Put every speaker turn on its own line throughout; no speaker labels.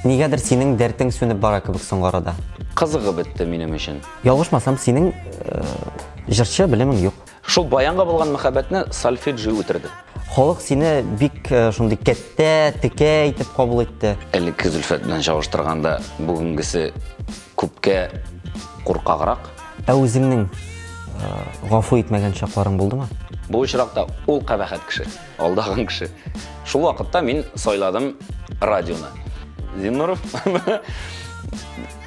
Нигәдер синең дәртең сүнеп бара кебек соңгы арада.
Кызыгы бетте минем өчен.
Ялгышмасам, синең э, җырчы белемең юк.
Шул баянга булган мәхәббәтне сольфеджио үтерде.
Халык сине бик э, шундый кәттә, текә итеп кабул итте.
Элекке Зөлфәт белән чагыштырганда бүгенгесе күпкә куркаграк.
Ә үзеңнең э, гафу итмәгән чакларың булдымы?
Бу очракта ул кабахәт кеше, алдаган кеше. Шул вакытта мин сайладым радионы. Зиннуров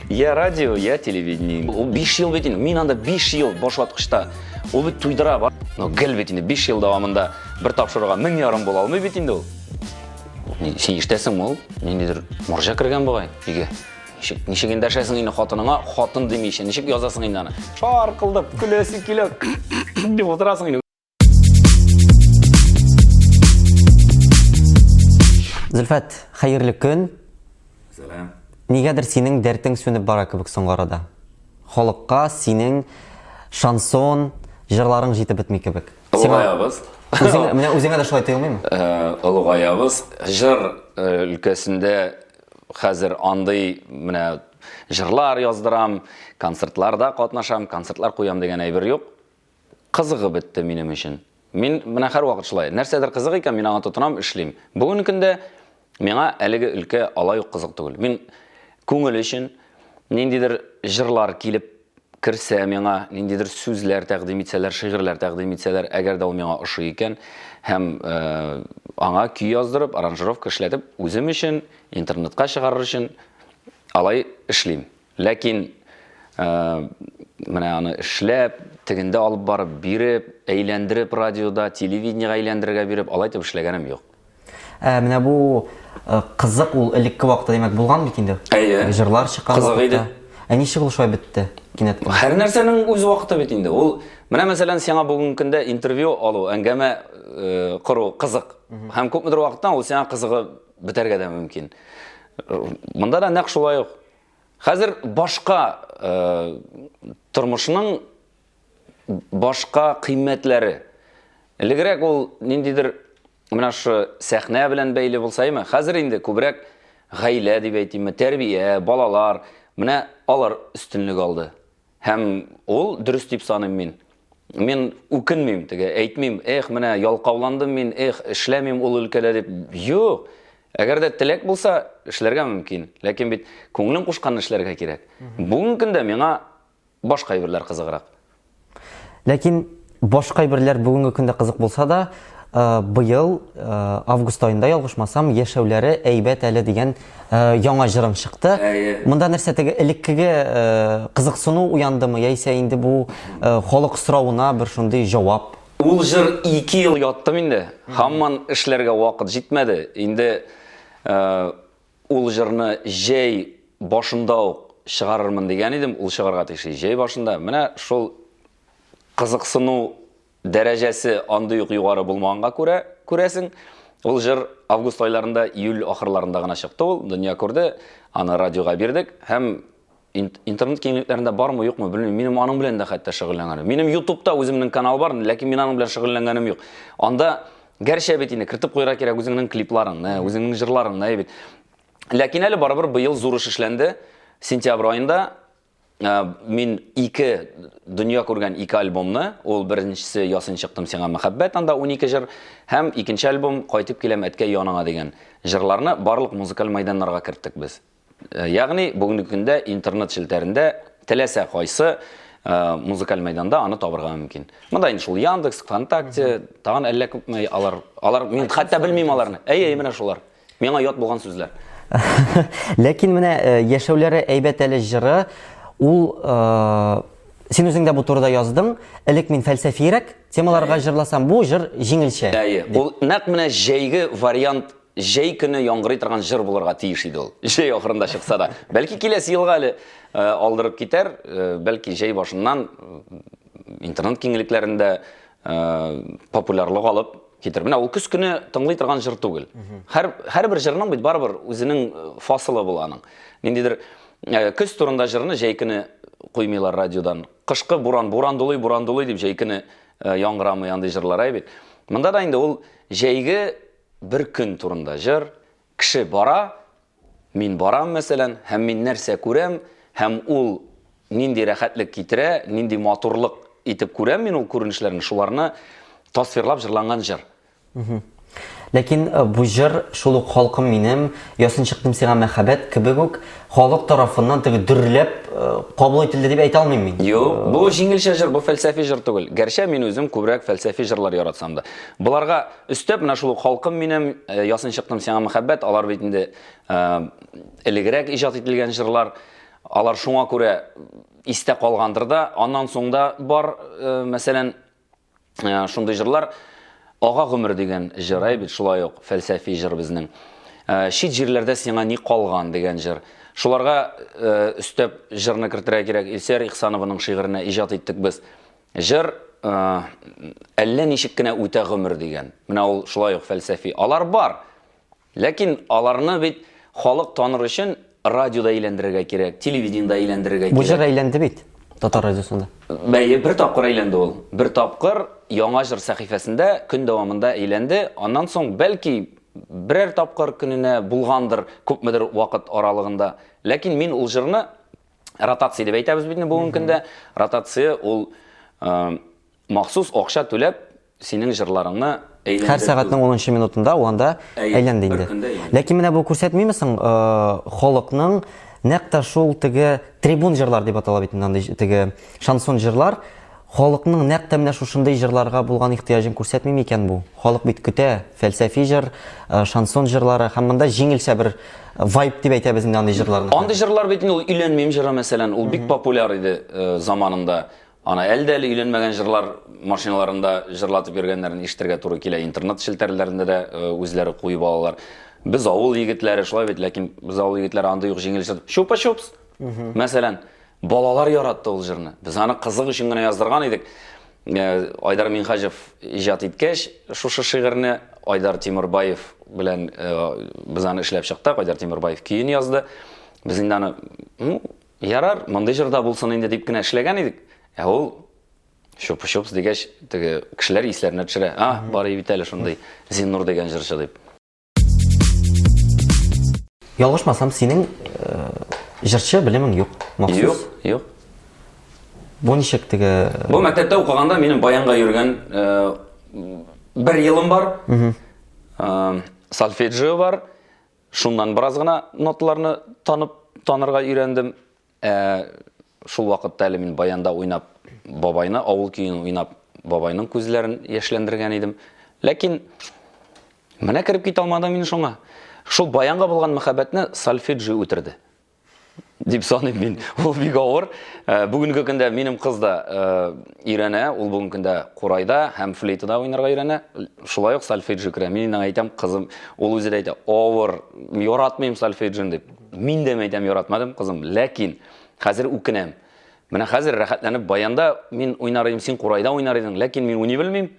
Я радио, я телевидение. Ул 5 ел бит инде. Мин анда 5 ел башваткычта. Ул бит туйдыра бар. Но гел бит инде 5 ел дәвамында бер тапшыруга 1500 була алмый бит инде ул. Син ишетәсеңме ул? Ниндидер морҗа кергән бугай өйгә. Ничек, ничек эндәшәсең инде хатыныңа, хатын димичә, ничек язасың инде аны? Шаркылдап көләсе килә. Дип утырасың инде.
Зөлфәт, хәерле көн.
Сәлам.
Нигәдер синең дәртең сүнеп бара кебек соңгы арада. Халыкка синең шансон, җырларың җитеп бетми кебек.
Олыгаябыз.
Үзеңә, менә үзеңә дә шулай тоелмыймы?
Э, олыгаябыз. Җыр э, өлкәсендә хәзер андый менә җырлар яздырам, концертларда катнашам, концертлар куям дигән әйбер юк. Кызыгы бетте минем өчен. Мин менә һәрвакыт шулай. Нәрсәдер кызык икән, мин аңа тотынам, эшлим. Бүгенге көндә миңа әлеге өлкә алай ук кызык түгел. Мин күңел өчен ниндидер җырлар килеп керсә миңа, ниндидер сүзләр тәкъдим итсәләр, шигырьләр тәкъдим итсәләр, әгәр дә ул миңа ошый икән һәм э, аңа көй яздырып, аранжировка эшләтеп, үзем өчен интернетка чыгарыр өчен алай эшлим. Ләкин менә аны эшләп, тегендә алып барып биреп, әйләндереп радиода, телевидениегә әйләндерергә биреп, алай итеп эшләгәнем юк.
Ә менә бу кызык ул элекке вакытта димәк булган бит инде.
Әйе.
Җырлар чыккан
Кызык иде.
Ә ничек ул шулай бетте кинәт
кенә? Һәр нәрсәнең үз вакыты бит инде. Ул менә мәсәлән сиңа бүгенге көндә интервью алу, әңгәмә кору кызык. Һәм күпмедер вакыттан ул сиңа кызыгы бетәргә дә мөмкин. Монда да нәкъ шулай ук. Хәзер башка э, тормышның башка кыйммәтләре. Элегрәк ул ниндидер менә шу сәхнә белән бәйле булса име, хәзер инде күбрәк гаилә дип әйтимме, тәрбия, балалар, менә алар өстенлек алды. Һәм ул дөрес дип саныйм мин. Мин үкенмим, теге әйтмим, эх, менә ялкауландым мин, эх, эшләмим ул өлкәдә дип. Юк. Әгәр дә теләк булса, эшләргә мөмкин. Ләкин бит күңелең кушканны эшләргә кирәк. Бүгенге көндә миңа башка әйберләр кызыграк.
Ләкин башка әйберләр бүгенге көндә кызык булса да, э, быел э, август аенда ялгышмасам, яшәүләре әйбәт әле дигән э, яңа җырың чыкты.
Әйе.
Монда нәрсә теге элеккеге кызыксыну уяндымы, яисә инде бу халык соравына бер шундый җавап?
Ул җыр 2 ел яттым инде. Һаман эшләргә вакыт җитмәде. Инде Ул җырны җәй башында ук чыгарырмын дигән идем, ул чыгарга тиеш җәй башында. Менә шул кызыксыну дәрәҗәсе андый ук югары булмаганга күрә, күрәсең, ул җыр август айларында, июль ахырларында гына чыкты ул, дөнья күрде, аны радиога бирдек һәм интернет киңлекләрендә бармы, юкмы, белмим. Минем аның белән дә хәтта шөгыльләнгәнем. Минем YouTube'та үземнең канал бар, ләкин мин аның белән шөгыльләнгәнем юк. Анда гәрчә бит инде кертеп куярга кирәк үзеңнең клипларыңны, үзеңнең җырларыңны бит. Ләкин әле барыбер быел зур эш эшләнде. Сентябрь аенда э, мин ике дөнья күргән ике альбомны, ул беренчесе Ясын чыктым сиңа мәхәббәт, анда 12 җыр, һәм икенче альбом Кайтып киләм әткәй яныңа дигән җырларны барлык музыкаль мәйданнарга керттек без. Э, ягъни бүгенге көндә интернет челтәрендә теләсә кайсы э, музыкаль мәйданда аны табырга мөмкин. Монда инде шул Яндекс, ВКонтакте, тагын әллә күпме алар, алар мин хәтта белмим аларны. Әй, әй, менә шулар. Миңа ят булган сүзләр.
Ләкин менә э, яшәүләре әйбәт әле җыры ул син үзең дә бу турыда яздың. Элек мин фәлсәфирәк темаларга җырласам, бу җыр җиңелчә.
Әйе, ул нәкъ менә җәйге вариант Җәй көне яңгырый торган җыр булырга тиеш иде ул. Җәй ахырында чыкса да. Бәлки киләсе елга әле э, алдырып китәр, э, бәлки җәй башыннан э, интернет киңлекләрендә популярлык алып китер. Менә ул көз көне тыңлый торган җыр түгел. Һәр һәрбер җырның бит барыбер үзенең фасылы була аның. Ниндидер көз турында җырны җәй көне куймыйлар радиодан. Кышкы буран, буран дулый, буран дулый дип җәй көне яңгырамый андый җырлар әй бит. Монда да инде ул җәйге Бер көн турында җыр, кеше бара, Мин барам, мәсәлән, һәм мин нәрсә күрәм, һәм ул нинди рәхәтлек китерә, нинди матурлык итеп күрәм мин ул күренешләрне, шуларны тасвирлап җырланган җыр.
Ләкин э, бу җыр шул ук халкым минем, ясын чыктым сиңа мәхәббәт кебек үк халык тарафыннан теге дөрләп э, кабул ителде дип әйтә алмыйм мин.
Юк, бу җиңелчә җыр, бу фәлсәфи җыр түгел. Гәрчә мин үзем күбрәк фәлсәфи җырлар яратсам да. Боларга өстәп менә шул ук халкым минем, э, ясын чыктым сиңа мәхәббәт, алар бит инде элегрәк иҗат ителгән җырлар. Алар шуңа күрә истә калгандыр да. Аннан соң да бар, мәсәлән, Э, шундый җырлар Ага гомер дигән җыр, әй бит шулай ук фәлсәфи җыр безнең. Э, чит җирләрдә сиңа ни калган дигән җыр. Шуларга э, өстәп җырны кертергә кирәк. Илсөяр Ихсанованың шигыренә иҗат иттек без. Җыр әллә ничек кенә үтә гомер дигән. Менә ул шулай ук фәлсәфи. Алар бар. Ләкин аларны бит халык таныр өчен радиода әйләндерергә кирәк, телевидениедә әйләндерергә кирәк.
Бу җыр әйләнде бит татар радиосында.
Бәе, бер тапкыр әйләнде ул. Бер тапкыр Яңа җыр сәхифәсендә көн дәвамында әйләнде. Аннан соң бәлки берәр тапкыр көненә булгандыр, күпмедер вакыт аралыгында. Ләкин мин ул җырны ротация дип әйтәбез бит инде бүгенге көндә. Ротация ул э, Махсус акча түләп, синең җырларыңны әйләндертү.
Һәр сәгатьнең унынчы минутында ул анда әйләнде инде. Ләкин менә бу күрсәтмиме соң, халыкның нәкъ тә шул теге трибун җырлар дип атала бит инде андый теге шансон җырлар, халыкның нәкъ тә менә шушындый җырларга булган ихтыяҗын күрсәтми микән бу? Халык бит көтә фәлсәфи җыр, шансон җырлары һәм монда җиңелчә бер вайб дип әйтәбез инде андый җырларны.
Андый җырлар бит инде ул Өйләнмим җыры, мәсәлән, ул бик популяр иде заманында. Аны әле дә әле өйләнмәгән җырлар машиналарында җырлатып йөргәннәрен ишетергә туры килә. Интернет челтәрләрендә дә э, үзләре куеп алалар. Без авыл егетләре, шулай бит, ләкин без авыл егетләре андый ук җиңел җыр. Чупа-чупс. Мәсәлән, балалар яратты ул җырны. Без аны кызык өчен генә яздырган идек. Э, Айдар Минхаҗев иҗат иткәч, шушы шигырьне Айдар Тимурбаев белән э, без аны эшләп чыктык. Айдар Тимурбаев көен язды. Без инде аны, ну, Ярар, мондый җыр да булсын инде дип кенә эшләгән идек. Ә ул чупы-чупс дигәч, теге кешеләр исләренә төшерә. А, бар бит әле шундый Зиннур дигән җырчы дип.
Ялгышмасам, синең э, җырчы белемең юк, махсус.
Юк, юк.
Бу ничек теге?
Бу мәктәптә укыганда минем баянга йөргән э, бер елым бар. Э, сольфеджио бар. Шуннан бераз гына ноталарны танып, танырга өйрәндем. Ә шул вакытта әле мин баянда уйнап, бабайны, авыл көен уйнап, бабайның күзләрен яшьләндергән идем. Ләкин менә кереп китә алмадым мин шуңа. Шул баянга булган мәхәббәтне сольфеджио үтерде. дип саныйм мин. Ул бик авыр. Э, бүгенге көндә минем кыз да э, өйрәнә. Ул бүгенге көндә курайда һәм флейтада уйнарга өйрәнә. Шулай ук сольфеджио керә. Мин аңа әйтәм, кызым, ул үзе дә әйтә, авыр, яратмыйм сольфеджионы дип. Мин дә әйтәм, яратмадым, кызым. Ләкин хәзер үкенәм. Менә хәзер рәхәтләнеп баянда мин уйнар идем, син курайда уйнар идең, ләкин мин уйный белмим.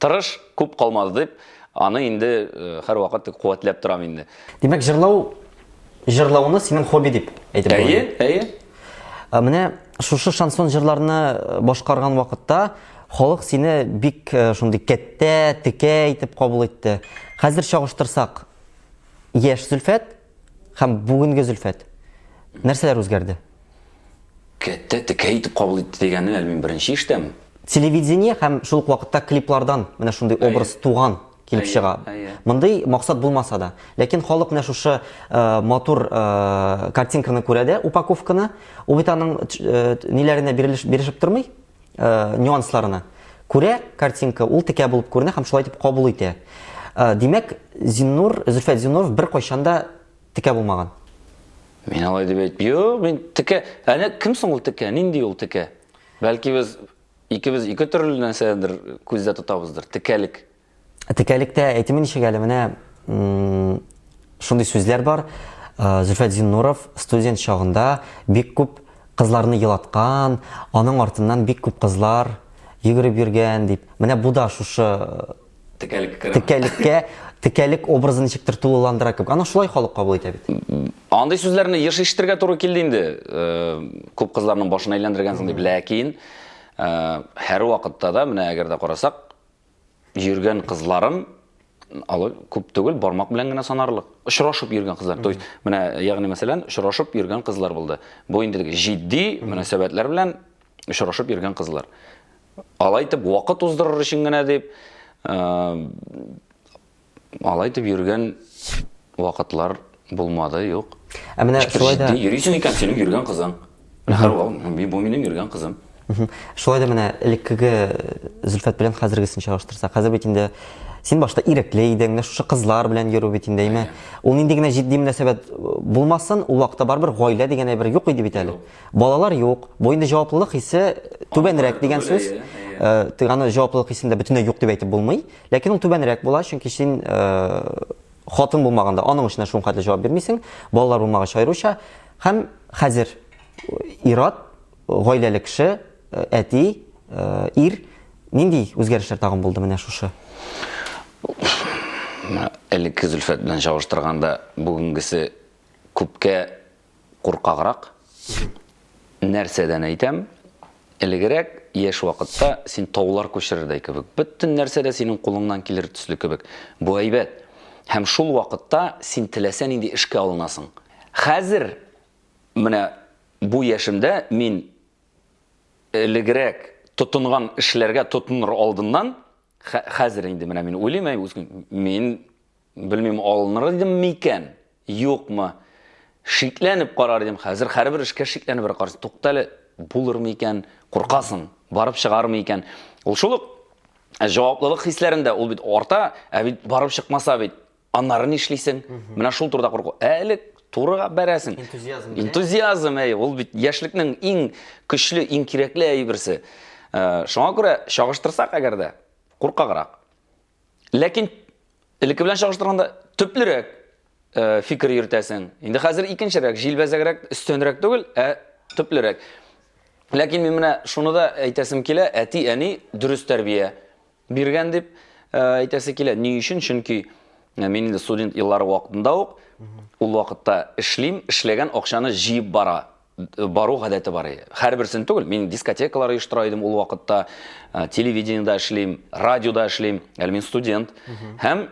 Тырыш, күп калмады дип, аны инде э, һәрвакыт куәтләп торам инде.
Димәк, җырлау җырлауны синең хобби дип әйтеп була.
Әйе, әйе.
Ә Менә шушы шансон җырларны э, башкарган вакытта халык сине бик э, шундый кәттә, текә итеп кабул итте. Хәзер чагыштырсак, яшь Зөлфәт һәм бүгенге Зөлфәт нәрсәләр үзгәрде?
Кәттә, текә итеп кабул итте дигәнне әле мин беренче ишетәм.
Телевидение һәм шул ук вакытта клиплардан менә шундый образ туган килеп чыга. Мондый максат булмаса да. Ләкин халык менә шушы э, матур э, картинканы күрә дә, упаковканы, ул бит аның э, ниләренә бирелеш, бирешеп тормый, э, нюансларына. Күрә картинка, ул текә булып күренә һәм шулай итеп кабул итә. Э, димәк, Зиннур, Зөлфәт Зиннуров беркайчан да текә булмаган.
Мин алай дип әйтмим. Юк, мин текә. Әнә кем соң ул текә? Нинди ул текә? Бәлки без икебез ике төрле нәрсәдер күздә тотабыздыр. Текәлек.
Текәлектә әйтим ничек әле менә шундый сүзләр бар. Э, Зөлфәт Зиннуров студент чагында бик күп кызларны елаткан, аның артыннан бик күп кызлар йөгереп йөргән дип. Менә бу да шушы
Текәлек керә.
Текәлеккә, текәлек образын ничектер тулыландыра кебек. Аны шулай халык кабул итә бит.
Андый сүзләрне еш ишетергә туры килде инде. Э, күп кызларның башын әйләндергәнсең дип. Ләкин э, һәр вакытта да менә әгәр дә карасак, йөргән кызларым Алай күп түгел, бармак белән генә санарлык. Очрашып йөргән кызлар. То есть, менә, ягъни мәсәлән, очрашып йөргән кызлар булды. Бу инде җитди мөнәсәбәтләр белән очрашып йөргән кызлар. Алай итеп вакыт уздырыр өчен генә дип, алай итеп йөргән вакытлар булмады, юк.
Ә менә шулай да
йөрисең икән, синең йөргән кызың. Менә һәр вакыт бу минем йөргән кызым.
Шулай да менә элеккеге Зөлфәт белән хәзергесен чагыштырсак, хәзер бит инде син башта ирекле идең, менә шушы кызлар белән йөрү бит инде, әйме? Ул нинди генә җитди мөнәсәбәт булмасын, ул вакытта барыбер гаилә дигән әйбер юк иде бит әле. Балалар юк. Бу инде җаваплылык хисе түбәнрәк дигән сүз. Теге аны җаваплылык хисен дә бөтенләй юк дип әйтеп булмый. Ләкин ул түбәнрәк була, чөнки син хатын булмаганда аның өчен дә шуның хәтле җавап бирмисең, балалар булмагач аеруча. Һәм хәзер ир-ат, гаиләле кеше, әти, ир, нинди үзгәрешләр тагын булды менә шушы?
Элекке Зөлфәт белән чагыштырганда бүгенгесе күпкә куркаграк. Нәрсәдән әйтәм? Элегрәк, яшь вакытта син таулар күчерердәй кебек. Бөтен нәрсә дә синең кулыңнан килер төсле кебек. Бу әйбәт. Һәм шул вакытта син теләсә нинди эшкә алынасың. Хәзер менә бу яшемдә мин элегрәк тотынган эшләргә тотыныр алдыннан, хәзер инде менә мин уйлыйм, әй, мин Белмим, алыныр идем микән, юкмы? Шикләнеп карар идем. Хәзер һәрбер эшкә шикләнеп бер карыйсың. Тукта әле, булырмы икән? Куркасың, барып чыгармы икән? Ул шул ук җаваплылык хисләрендә ул бит арта, ә бит барып чыкмаса бит, аннары нишлисең? Менә шул турыда курку. Ә элек турыга бәрәсең.
Энтузиазм.
Энтузиазм, әй, ул бит яшьлекнең иң көчле, иң кирәкле әйберсе. Шуңа күрә чагыштырсак әгәр дә, куркаграк. Ләкин элекке белән чагыштырганда төплерәк э, фикер йөртәсең. Инде хәзер икенчерәк, җилбәзәгрәк, өстенрәк түгел, ә төплерәк. Ләкин мин менә шуны да әйтәсем килә, әти-әни дөрес тәрбия биргән дип э, әйтәсе килә. Ни өчен? Чөнки э, мин инде студент еллары вакытында ук ул вакытта эшлим, эшләгән акчаны җыеп бара бару гадәте бар иде. Һәрберсен түгел, мин дискотекалар оештыра идем ул вакытта, э, телевидениедә эшлим, радиода эшлим, әле мин студент. Һәм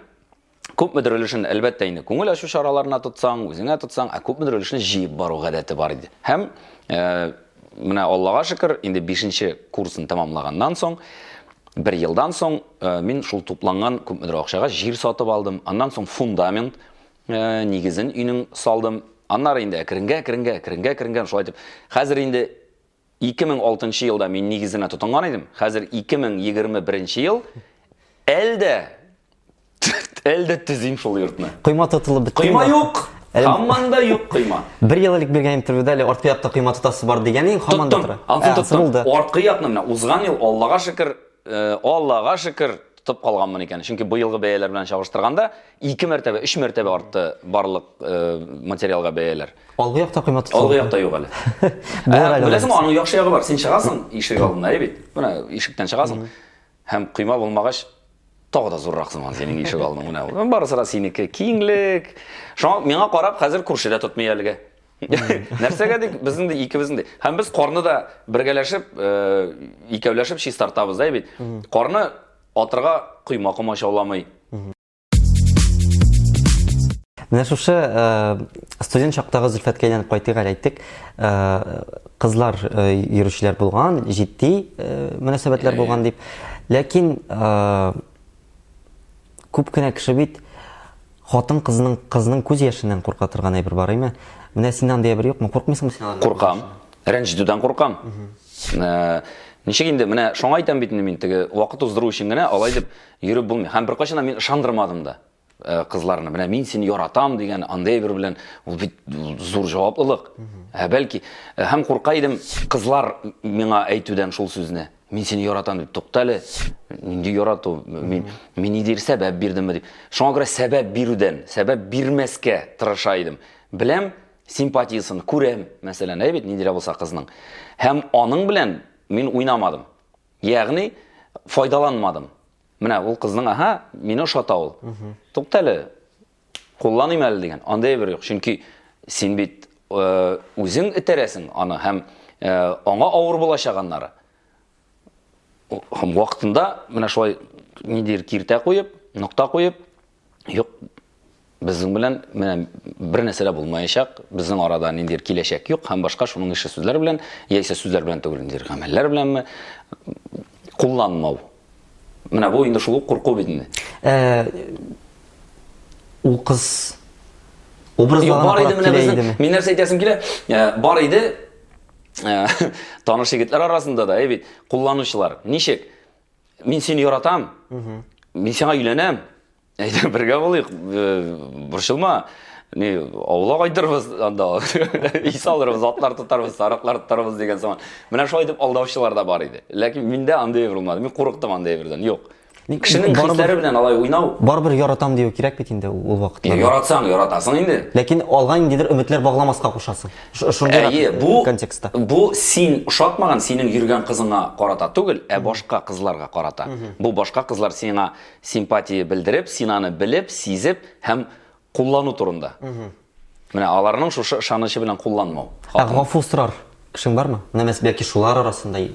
күпмедер өлешен, әлбәттә инде, күңел ачу чараларына тотсаң, үзеңә тотсаң, ә күпмедер өлешне җыеп бару гадәте бар иде. Һәм э, менә Аллага шөкер, инде 5 курсын тәмамлаганнан соң, бер елдан соң э, мин шул тупланган күпмедер акчага җир сатып алдым. Аннан соң фундамент Э, нигезен өйнең салдым. Аннары инде әкренгә, әкренгә, әкренгә, әкренгә шулай итеп. Хәзер инде 2006 елда мин нигезенә тотынган идем. Хәзер 2021 ел. Әлдә әлдә төзим шул йортны.
Койма тотылып бетте.
Койма юк. Һаман да юк койма.
Бер ел элек биргән интервьюда әле арткы якта койма тотасы бар дигән идең, һаман да тора.
Ансын тоттым. Арткы якны менә узган ел Аллага шөкер, э, Аллага шөкер, тотып калганмын икән. Чөнки быелгы бәяләр белән чагыштырганда ике мәртәбә, өч мәртәбә артты барлык э, материалга бәяләр.
Алгы якта койма тотылды.
Алгы якта юк әле. Ә, беләсеңме, аның яхшы ягы бар. Син чыгасың ишек алдына, әйе бит? Менә ишектән чыгасың. Һәм койма булмагач, тагы да зуррак сыман синең ишек алдың. Менә барысы да синеке. Киңлек. Шуңа миңа карап хәзер күрше дә тотмый әлегә. Нәрсәгә дик, безнең дә икебезнең дә. Һәм без карны да бергәләшеп, э, икәүләшеп чистартабыз, әй бит. Карны атырга койма комачауламый.
Менә шушы э, студент чактагы Зөлфәткә әйләнеп кайтыйк әле әйттек. Э, кызлар йөрүчеләр булган, җитди мөнәсәбәтләр булган дип. Ләкин күп кенә кеше бит Хатын-кызның, кызның күз яшеннән курка торган әйбер бар, әйме? Менә синдә андый әйбер юкмы? Куркмыйсыңмы син алардан?
Куркам. Рәнҗетүдән куркам. Э, ничек инде, менә шуңа әйтәм бит инде мин, теге вакыт уздыру өчен генә алай дип йөреп булмый. Һәм беркайчан да мин ышандырмадым да э, кызларны. Менә мин сине яратам дигән андый әйбер белән ул бит зур җаваплылык. Ә бәлки э, һәм курка идем кызлар миңа әйтүдән шул сүзне. Мин сине яратам дип, тукта әле, нинди ярату, мин, мин ниндидер сәбәп бирдемме дип. Шуңа күрә сәбәп бирүдән, сәбәп бирмәскә тырыша идем. Беләм, симпатиясен күрәм, мәсәлән, әй бит, нинди дә булса кызның. Һәм аның белән мин уйнамадым. Ягъни, файдаланмадым. Менә ул кызның, аһа, мине ошата ул. Тукта әле, кулланыйм әле дигән андый әйбер юк. Чөнки син бит э, үзең этәрәсең аны һәм э, аңа авыр булачак аннары. Һәм вакытында менә шулай ниндидер киртә куеп, нокта куеп, Юк, безнең белән менә бер нәрсә дә булмаячак, безнең арада ниндидер киләчәк юк һәм башка шуның ише сүзләр белән, яисә сүзләр белән түгел, ниндидер гамәлләр беләнме кулланмау. Менә бу инде шул ук курку бит инде.
Э, ул кыз образларына
бар иде
карап
менә
килә
безнең.
идеме?
Мин нәрсә әйтәсем килә? Э, бар иде э, таныш егетләр арасында да, әй бит, кулланучылар. Ничек? Мин сине яратам. Мин сиңа өйләнәм. Әйдә бергә булыйк, э, борчылма. Ни, авылга кайтырбыз анда. Өй салырбыз, атлар тотарбыз, сарыклар тотарбыз дигән сыман. Менә шулай итеп алдаучылар да бар иде. Ләкин миндә андый әйбер булмады. Мин курыктым андый әйбердән. Юк. Кешенең хисләре белән алай уйнау.
Барыбер яратам дию кирәк бит инде ул вакытта.
Яратсаң, яратасың инде.
Ләкин алга ниндидер өметләр багламаска кушасың. Шундый
Әйе, бу
контекстта.
Бу син ошатмаган, синең йөргән кызыңа карата түгел, ә башка кызларга карата. Бу башка кызлар сиңа симпатия белдереп, син аны белеп, сизеп һәм куллану турында. Менә аларның шушы ышанычы белән кулланмау.
Ә гафу сорар кешең бармы? Менә мәсәлән, бәлки шулар арасында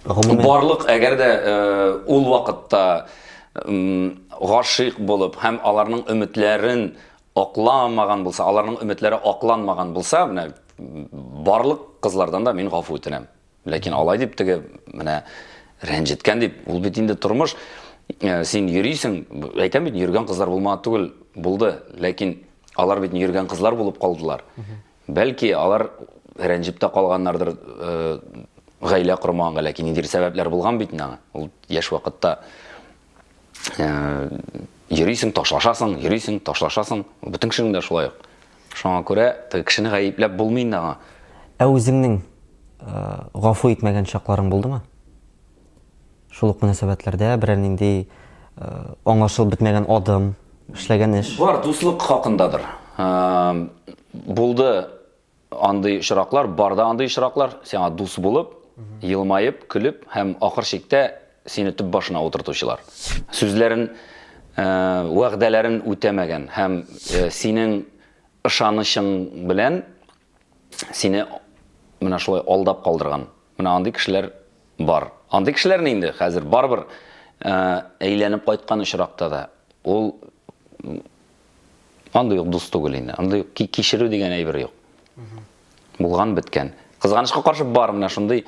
гомумән.
Барлык, әгәр дә э, ул вакытта гашыйк булып һәм аларның өметләрен акламаган булса, аларның өметләре акланмаган булса, менә барлык кызлардан да мин гафу үтенәм. Ләкин алай дип теге менә рәнҗеткән дип, ул бит инде тормыш. Э, син йөрисең, әйтәм бит, йөргән кызлар булмады түгел, булды. Ләкин алар бит йөргән кызлар булып калдылар. Бәлки алар рәнҗеп тә калганнардыр, э, гаилә кормаганга, ләкин ниндидер сәбәпләр булган бит инде аңа. Ул яшь вакытта э, йөрисең, ташлашасың, йөрисең, ташлашасың. Бөтен кешенең дә шулай ук. Шуңа күрә теге кешене гаепләп булмый инде аңа.
Ә үзеңнең гафу итмәгән чакларың булдымы? Шул ук мөнәсәбәтләрдә берәр нинди аңлашылып бетмәгән адым, эшләгән эш?
Бар, дуслык хакындадыр. Булды андый очраклар, бар да андый очраклар, сиңа дус булып, елмаеп, көлеп һәм ахыр чиктә сине төп башына утыртучылар. Сүзләрен, вәгъдәләрен үтәмәгән һәм синең ышанычың белән сине менә шулай алдап калдырган. Менә андый кешеләр бар. Андый кешеләрне инде хәзер барыбер әйләнеп кайткан очракта да ул андый ук дус түгел инде. Андый ук кичерү дигән әйбер юк. Булган беткән. Кызганычка каршы бар менә шундый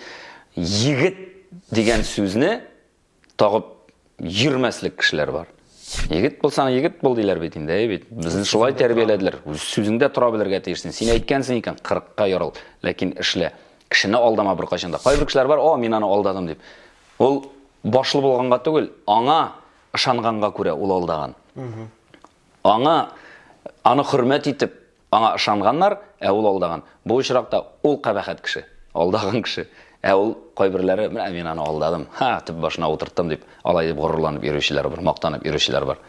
егет дигән сүзне тагып йөрмәслек кешеләр бар. Егет булсаң, егет бул диләр бит инде, әй бит. Безне шулай тәрбияләделәр. Үз сүзеңдә тора белергә тиешсең. Син әйткәнсең икән, кырыкка ярыл, ләкин эшлә. Кешене алдама беркайчан да. Кайбер кешеләр бар, о, мин аны алдадым дип. Ул башлы булганга түгел, аңа ышанганга күрә ул алдаган. Аңа аны хөрмәт итеп, Аңа ышанганнар, ә ул алдаган. Бу очракта ул кабахәт кеше, алдаган кеше. Ә ул кайберләре, менә мин аны алдадым, ха, төп башына утырттым дип, алай дип горурланып йөрүчеләр бар, мактанып йөрүчеләр бар.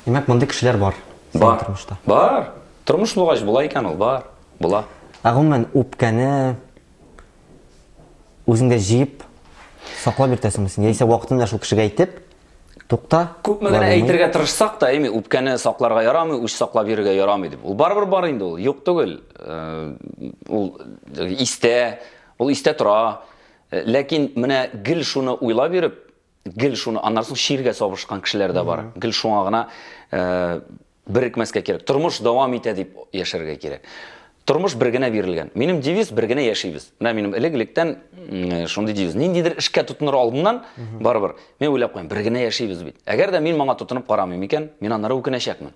Димәк, мондый кешеләр бар синең
Бар.
тормышта.
Бар. Тормыш булгач, була икән ул, бар. Була.
Ә гомумән, үпкәне үзеңдә җыеп, саклап йөртәсеңме син? Яисә вакытында шул кешегә әйтеп, Тукта.
Күпме генә әйтергә тырышсак та, әйме, үпкәне сакларга ярамый, үч саклап йөрергә ярамый дип. Ул барыбер бар инде ул, юк түгел. Э, ул истә, ул истә тора. Э, ләкин менә гел шуны уйлап йөреп, гел шуны, аннан соң чиргә сабышкан кешеләр дә бар. Гел шуңа гына э, Берекмәскә кирәк. Тормыш дәвам итә дип яшәргә кирәк. Тормыш бер генә бирелгән. Минем девиз бер генә яшибез. Менә минем элек-электән шундый девиз. Ниндидер эшкә тотыныр алдыннан барыбер мин уйлап куям, бер генә яшибез бит. Әгәр дә мин моңа тотынып карамыйм икән, мин аннары үкенәчәкмен.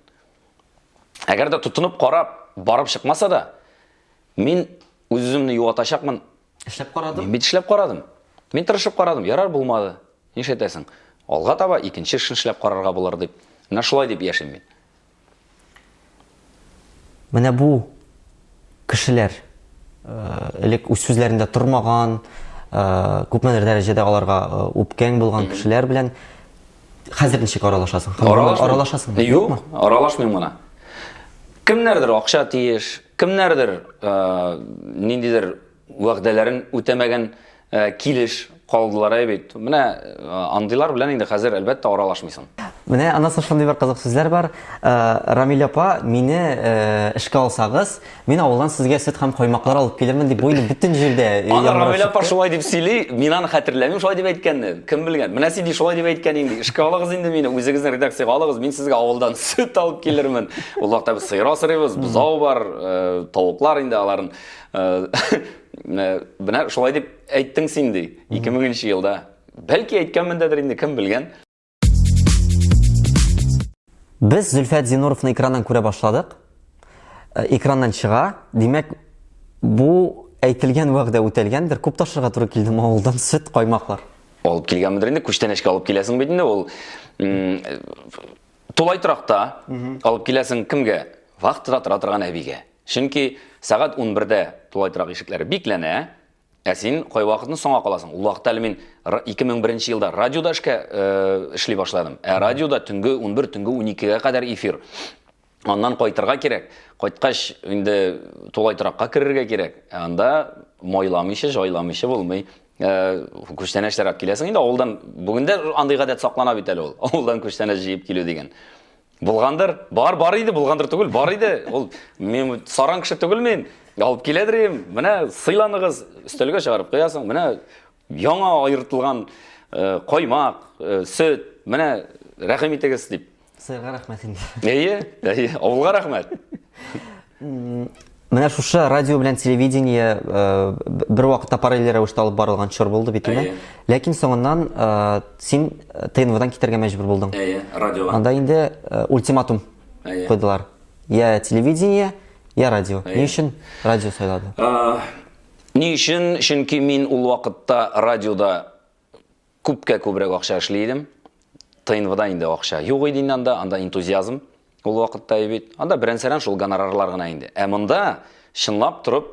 Әгәр дә тотынып карап, барып чыкмаса да, мин үз-үземне юатачакмын.
Эшләп карадым.
Мин бит эшләп карадым. Мин тырышып карадым. Ярар, булмады. Нишләтәсең? Алга таба икенче эшен эшләп карарга булыр дип. Менә шулай дип яшим мин.
Менә бу кешеләр э, элек үз сүзләрендә тормаган, э, күпмедер дәрәҗәдә аларга э, үпкәң булган кешеләр белән хәзер ничек аралашасың? Аралашасың?
Юк, аралашмыйм гына. Кемнәрдер акча тиеш, кемнәрдер ниндидер вәгъдәләрен үтәмәгән килеш. калдылар әй бит. Менә андыйлар белән инде хәзер әлбәттә аралашмыйсың.
Менә аннан соң шундый бер кызык сүзләр бар. Рамил апа, мине эшкә алсагыз, мин авылдан сезгә сөт һәм каймаклар алып килермен дип, бу инде бөтен җирдә
Аны Рамил апа шулай дип сөйли, мин аны хәтерләмим шулай дип әйткәнне. Кем белгән? Менә син ди шулай дип әйткән инде. Эшкә алыгыз инде мине, үзегезнең редакциягә алыгыз, мин сезгә авылдан сөт алып килермен. Ул вакытта без сыер асрыйбыз, бозау бар, тавыклар инде аларын. Менә шулай дип әйттең син ди, 2000 елда. Бәлки әйткәнмендәдер инде, кем белгән.
Без Зөлфәт Зинуровны экраннан күрә башладык. Э, экраннан чыга. Димәк, бу әйтелгән вәгъдә үтәлгәндер. Күп ташырга туры килде авылдан сөт, каймаклар.
Алып килгәнмендер инде, күчтәнәчкә алып киләсең бит инде ул. Тулай торакта алып киләсең кемгә? Вахтада тора торган әбигә. Чөнки сәгать 11-дә тулай торак ишекләре бикләнә, ә син кайвакытны соңа каласың. Ул вакытта әле мин 2001 елда радиода эшкә э, эшли башладым. Ә радиода төнге 11, төнге 12-гә кадәр эфир. Аннан кайтырга кирәк. Кайткач инде тулай торакка керергә кирәк. Ә анда майламыйча, җайламыйча булмый. Э, күчтәнәчләр алып киләсең инде авылдан. Бүген дә андый гадәт саклана бит әле ул. Авылдан күчтәнәч җыеп килү дигән. Булгандыр. Бар, бар иде, булгандыр түгел, бар иде. Ул мин саран кеше түгел мин. Алып киләдер идем. Менә сыйланыгыз, өстәлгә чыгарып куясың. Менә яңа аертылган э, каймак, э, сөт, менә рәхим итегез дип.
Сыйга рәхмәт инде.
Әйе, әйе, авылга рәхмәт.
Менә шушы радио белән телевидение э, бер вакытта параллель рәвештә алып барылган чор булды бит инде. Ләкин соңыннан э, син э, ТНВдан китәргә мәҗбүр булдың.
Әйе, радиога.
Анда инде ультиматум куйдылар. Я телевидение, я радио. Ни өчен радио сайлады?
Ни өчен? Чөнки мин ул вакытта радиода Күпкә күбрәк акча эшли идем. ТНВда инде акча юк иде инде анда, анда энтузиазм ул вакытта бит. Анда берән-сәрән шул гонорарлар гына инде. Ә монда чынлап торып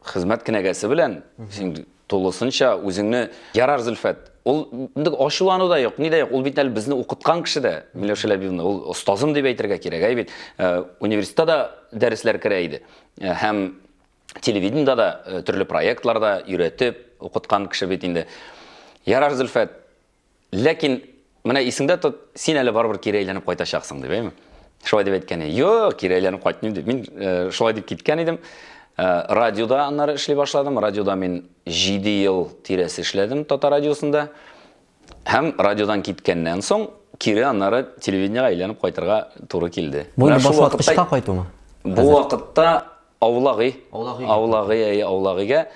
хезмәт кенәгәсе белән син тулысынча үзеңне ярар Зөлфәт. Ул инде ачулану да юк, ни дә юк. Ул бит әле безне укыткан кеше дә, Миләүшә Ләбибовна, ул остазым дип әйтергә кирәк, әй бит. Э, университетта да дәресләр керә иде. Э, һәм телевидениедә дә э, төрле проектларда өйрәтеп укыткан кеше бит инде. Ярар, Зөлфәт, ләкин менә исеңдә тот, син әле барыбер кире әйләнеп кайтачаксың дип, әйме? Шулай дип әйткән. Юк, кире әйләнеп кайтмыйм дип. Мин э, шулай дип киткән идем. Э, радиода аннары эшли башладым. Радиода мин 7 ел тирәсе эшләдем Татар радиосында. Һәм радиодан киткәннән соң кире аннары телевидениегә әйләнеп кайтырга туры килде.
Бу инде башваткычка кайтумы?
Бу вакытта Аулагый. Аулагый. Аулагый, әйе, Аулагыйга.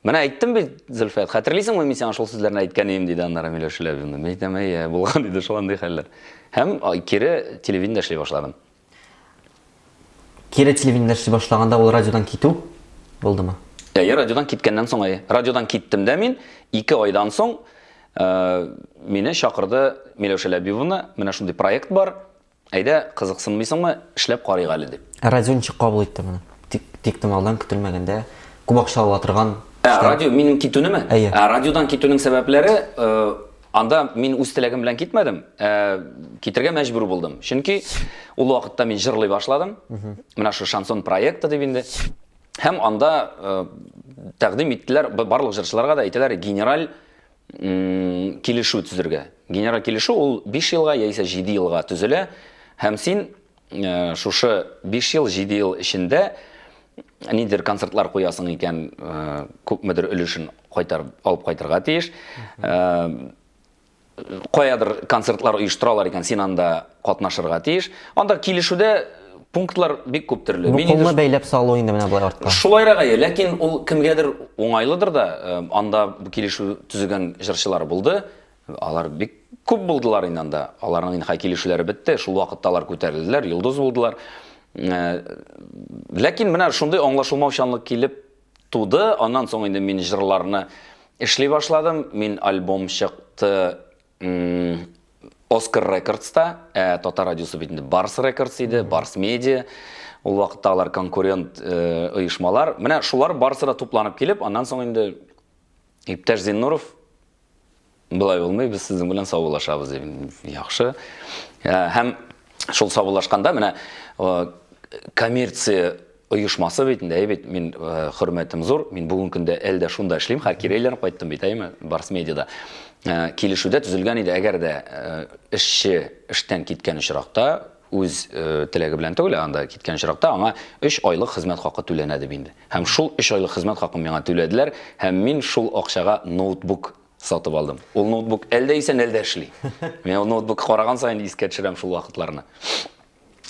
Менә әйттем бит, Зөлфәт, хәтерлисеңме, мин сиңа шул сүзләрне әйткән идем, диде аннары Миләүшә Ләбибовна. Мин әйтәм, әйе, булган иде шул андый хәлләр. Һәм кире телевидениедә эшли башладым.
Кире телевидениедә эшли башлаганда ул радиодан китү булдымы?
Әйе, радиодан киткәннән соң, әйе. Радиодан киттем дә мин, ике айдан соң мине чакырды Миләүшә Ләбибовна, менә шундый проект бар, Әйдә, кызыксынмыйсыңмы, эшләп карыйк әле, дип.
Ә радио ничек кабул итте моны? Тик, тиктомалдан, көтелмәгәндә, күп акча ала торган
Ә, радио минем китүнеме?
Әйе.
Ә, радиодан китүнең сәбәпләре, э, анда мин үз теләгем белән китмәдем, ә, китергә мәҗбүр булдым. Чөнки ул вакытта мин җырлый башладым. Менә шу шансон проекты дип инде. Һәм анда э, тәкъдим иттеләр, барлык җырчыларга да әйтәләр, генераль килешү төзергә. Генераль килешү ул 5 елга яисә 7 елга төзелә һәм син э, шушы 5 ел, 7 ел эчендә ниндидер концертлар куясың икән, э, күпмедер өлешен кайтарып алып кайтырга тиеш. Э, каядыр концертлар оештыралар икән, син анда катнашырга тиеш. Анда килешүдә пунктлар бик күп төрле.
Бу кулны бәйләп салу инде менә болай артка.
Шулайрак әйе, ләкин ул кемгәдер уңайлыдыр да, э, анда килешү төзегән җырчылар булды. Алар бик күп булдылар инде анда. Аларның инде килешүләре бетте. Шул вакытта алар күтәрелделәр, йолдыз булдылар. Э, ләкин менә шундый аңлашылмаучанлык килеп туды. Аннан соң инде мин җырларны эшли башладым. Мин альбом чыкты Оскар Рекордста, ә Татар радиосы бит инде Барс Рекордс иде, Барс Медиа. Ул вакытта алар конкурент э, оешмалар. Менә шулар барысы да тупланып килеп, аннан соң инде иптәш Зиннуров болай булмый, без сезнең белән саубуллашабыз дип. Яхшы. Э, һәм шул саубуллашканда менә э, коммерция оешмасы бит инде, әйе бит, мин э, хөрмәтем зур, мин бүгенге көндә әле дә шунда эшлим, хәзер кире әйләнеп кайттым бит, әйеме, Барс Медиада. Э, килешүдә төзелгән иде, әгәр дә э, эшче эштән киткән очракта, үз теләге белән түгел, ә анда киткән очракта аңа 3 айлык хезмәт хакы түләнә дип инде. Һәм шул 3 айлык хезмәт хакын миңа түләделәр, һәм мин шул акчага ноутбук сатып алдым. Ул ноутбук әле дә исән, әле дә эшли. Мин ул ноутбук караган саен искә төшерәм шул вакытларны.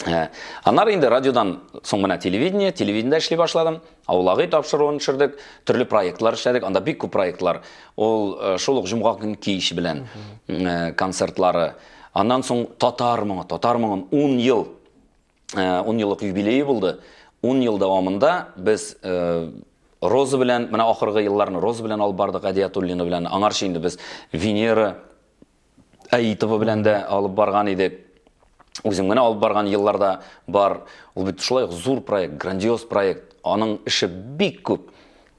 Э, аннары инде радиодан соң менә телевидение, телевидениедә эшли башладым. Аулагый тапшыруын төшердек, төрле проектлар эшләдек. Анда бик күп проектлар. Ул э, шул ук җомга көн кич белән э, концертлары. Аннан соң татар моңы, татар моңын 10 ел 10 еллык юбилее булды. 10 ел дәвамында без Роза белән, менә ахыргы елларны Роза белән алып бардык, Әдиятуллина белән. Аңарчы инде без Венера Аитова белән дә алып барган идек. Үзем генә алып барган елларда бар. Ул бит шулай ук зур проект, грандиоз проект. Аның эше бик күп.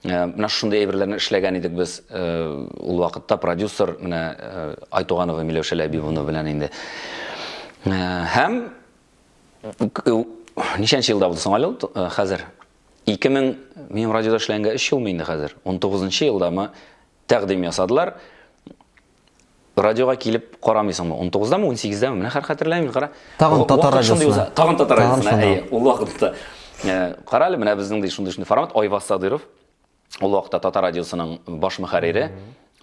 Э, менә шундый әйберләрне эшләгән идек без э, ул вакытта продюсер менә э, Айтуганова Миләүшә Ләбибовна белән инде. Һәм ничәнче елда булды соң әле ул хәзер? 2000 минем радиода эшләгәнгә 3 елмы инде хәзер? 19 елдамы тәкъдим ясадылар. Радиога килеп карамыйсыңмы? 19-дамы, 18-дәме? Менә хәр хәтерләмим, кара.
Тагын татар радиосына.
Тагын татар радиосына, әйе, ул вакытта. Э, кара әле, менә безнең ди шундый-шундый формат, Айваз Садыров, ул вакытта татар радиосының баш мөхәррире.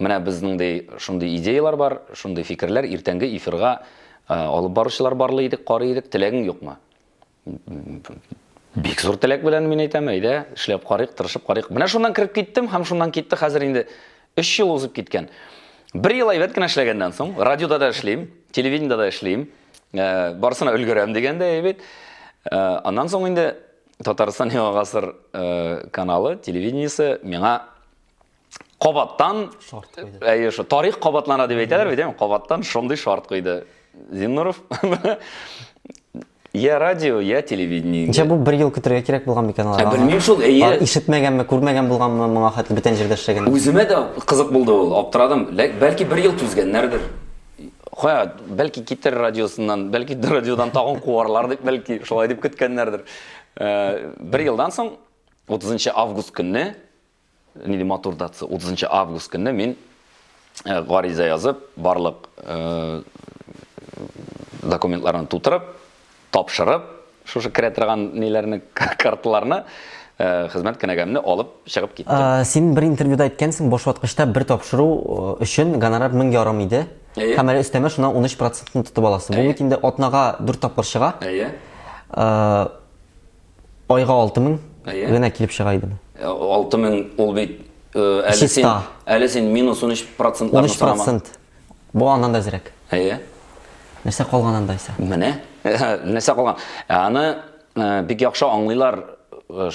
Менә безнең ди шундый идеялар бар, шундый фикерләр, иртәнге эфирга э, алып баручылар барлый идек, карый идек, теләгең юкмы? Бик зур теләк белән мин әйтәм, әйдә, эшләп карыйк, тырышып карыйк. Менә шуннан кереп киттем һәм шуннан китте. Хәзер инде 3 ел узып киткән. Бер ел әйбәт кенә эшләгәннән соң, радиода да эшлим, телевидениедә дә эшлим, э, барысына өлгерәм дигәндә әйбәт. Э, аннан соң инде Татарстан Яңа гасыр э, каналы, телевидениесе миңа кабаттан шарт куйды. Әйе, шо тарих кабатлана дип әйтәләр бит, әйме? Кабаттан шундый шарт куйды. Зиннуров. Я радио, я телевидение.
Ничә бу бер ел көтәргә кирәк булган микән алар?
Ә, белмим шул, әйе.
Ишетмәгәнме, күрмәгән булганмы моңа хәтле бүтән җирдә эшләгән?
Үземә дә кызык булды ул, аптырадым. Бәлки бер ел түзгәннәрдер. Кая, бәлки китер радиосыннан, бәлки радиодан тагын куарлар дип, бәлки шулай дип көткәннәрдер. Э, бер елдан соң 30 август көнне Нинди матур датасы, 30 август көнне мин э, гариза язып, барлык э, документларны тутырып, тапшырып, шушы керә торган ниләрне, карталарны, э, хезмәт кенәгәмне алып чыгып киттем.
Син бер интервьюда әйткәнсең, башваткычта бер тапшыру өчен гонорар 1500 иде.
Әйе.
Һәм әле өстәмә шуннан 13 процентын тотып аласың. Бу бит инде атнага 4 тапкыр чыга.
Әйе.
Айга 6000 генә килеп чыга идеме?
6000 ул бит әле син әле син минус 13 процентларны
13%. Бу аннан да әзрәк.
Әйе.
Нәрсә калган анда исә?
Менә нәрсә калган. Ә аны бик яхшы аңлыйлар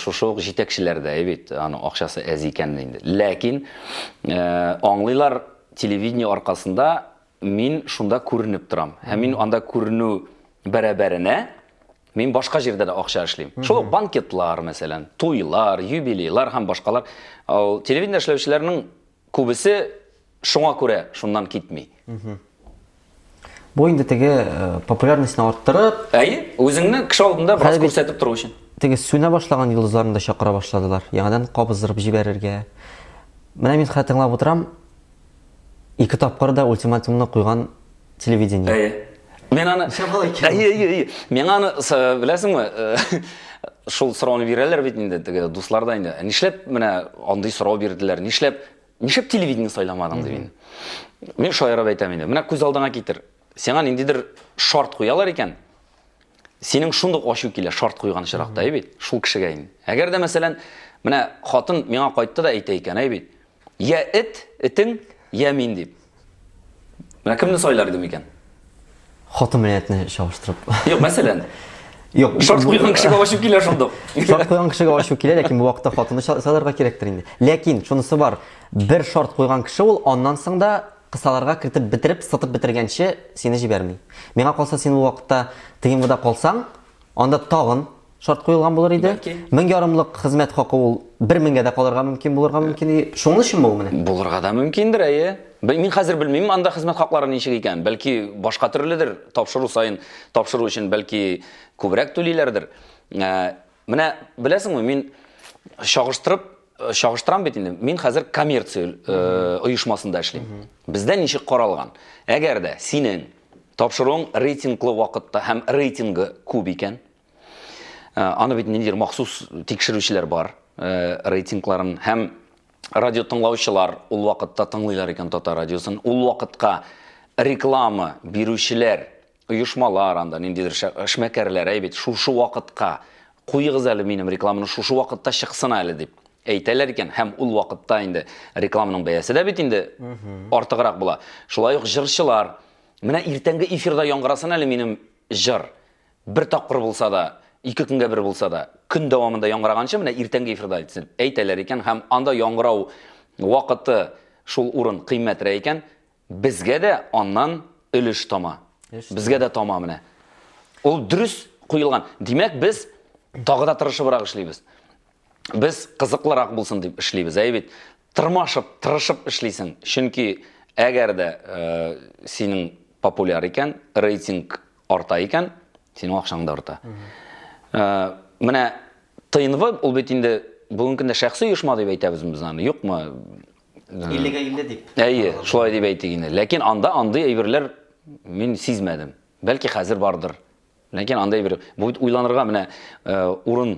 шушы ук җитәкчеләр дә, бит, аның акчасы әз икәнен инде. Ләкин аңлыйлар телевидение аркасында мин шунда күренеп торам. Һәм мин анда күренү бәрабәренә мин башка җирдә дә акча эшлим. Шул ук банкетлар, мәсәлән, туйлар, юбилейлар һәм башкалар. Ул телевидение эшләүчеләрнең күбесе шуңа күрә шуннан китми.
Бу инде теге э, популярностьны арттырып,
Әйе, үзеңне кеше алдында бераз күрсәтеп тору өчен.
Теге сүнә башлаган йолдызларны да чакыра башладылар. Яңадан кабыздырып җибәрергә. Менә мин хәзер тыңлап утырам, Ике тапкыр да ультиматумны куйган телевидение.
Әйе. Мин аны Әйе, әйе, әйе. Миңа аны беләсеңме, шул сорауны бирәләр бит инде теге дуслар да инде. Нишләп менә андый сорау бирделәр? Нишләп нишләп телевидение сайламадың дип инде. Мин шаярып әйтәм инде. Менә күз алдыңа китер. Сиңа ниндидер шарт куялар икән. Синең шундук ачу килә шарт куйган очракта, әй бит, шул кешегә инде. Әгәр дә мәсәлән, менә хатын миңа кайтты да әйтә икән, әй бит, Я эт, этең, я мин дип. Менә кемне сайлар идем икән?
Хатын белән этне чагыштырып.
Юк, мәсәлән.
Юк,
шарт куйган кешегә ачу килә шундук.
Шарт куйган кешегә ачу килә, ләкин бу вакытта хатынны сайларга кирәктер инде. Ләкин шунысы бар, бер шарт куйган кеше ул аннан соң да кысаларга кертеп бетереп, сытып бетергәнче сине җибәрми. Миңа калса, син ул вакытта ТНВда калсаң, Анда тагын шарт куелган булыр иде.
Бәлки.
Мең ярымлык хезмәт хакы ул бер меңгә дә калырга мөмкин булырга мөмкин. Шуның өчен бу менә.
Булырга да мөмкиндер, әйе. Мин хәзер белмим анда хезмәт хаклары ничек икән. Бәлки башка төрледер, тапшыру саен тапшыру өчен бәлки күбрәк түлиләрдер. Ә, Менә беләсеңме, мин чагыштырып э, чагыштырам бит инде. Мин хәзер коммерция э, оешмасында эшлим. Бездә ничек каралган? Әгәр дә синең тапшыруың рейтинглы вакытта һәм рейтингы күп икән, э, аны бит ниндидер махсус тикшерүчеләр бар, рейтингларын һәм радио тыңлаучылар ул вакытта тыңлыйлар икән татар радиосын. Ул вакытка реклама бирүчеләр оешмалар анда ниндидер эшмәкәрләр, әй бит, шушы вакытка куегыз әле минем рекламаны, шушы вакытта чыксын әле дип әйтәләр икән, һәм ул вакытта инде рекламаның бәясе дә бит инде артыграк була. Шулай ук җырчылар, менә иртәнге эфирда яңгырасын әле минем җыр, бер тапкыр булса да, ике көнгә бер булса да, көн дәвамында яңгыраганчы, менә иртәнге эфирда әйтсен, әйтәләр икән, һәм анда яңгырау вакыты шул урын кыйммәтрәк икән, Безгә дә аннан өлеш тама. Безгә дә тама менә. Ул дөрес куелган. Димәк, без тагы да тырышыбрак эшлибез. Без кызыклырак булсын дип эшлибез, әй бит. Тырмашып, тырышып эшлисең. Чөнки әгәр дә э, синең популяр икән, рейтинг арта икән, синең акчаң да арта. Э, менә ТНВ ул бит инде бүгенге көндә шәхси оешма дип әйтәбез без аны, юкмы?
50-гә 50 дип.
Әйе, шулай дип әйтик инде. Ләкин анда андый әйберләр мин сизмәдем. Бәлки хәзер бардыр. Ләкин андый әйбер, бу бит уйланырга менә э, урын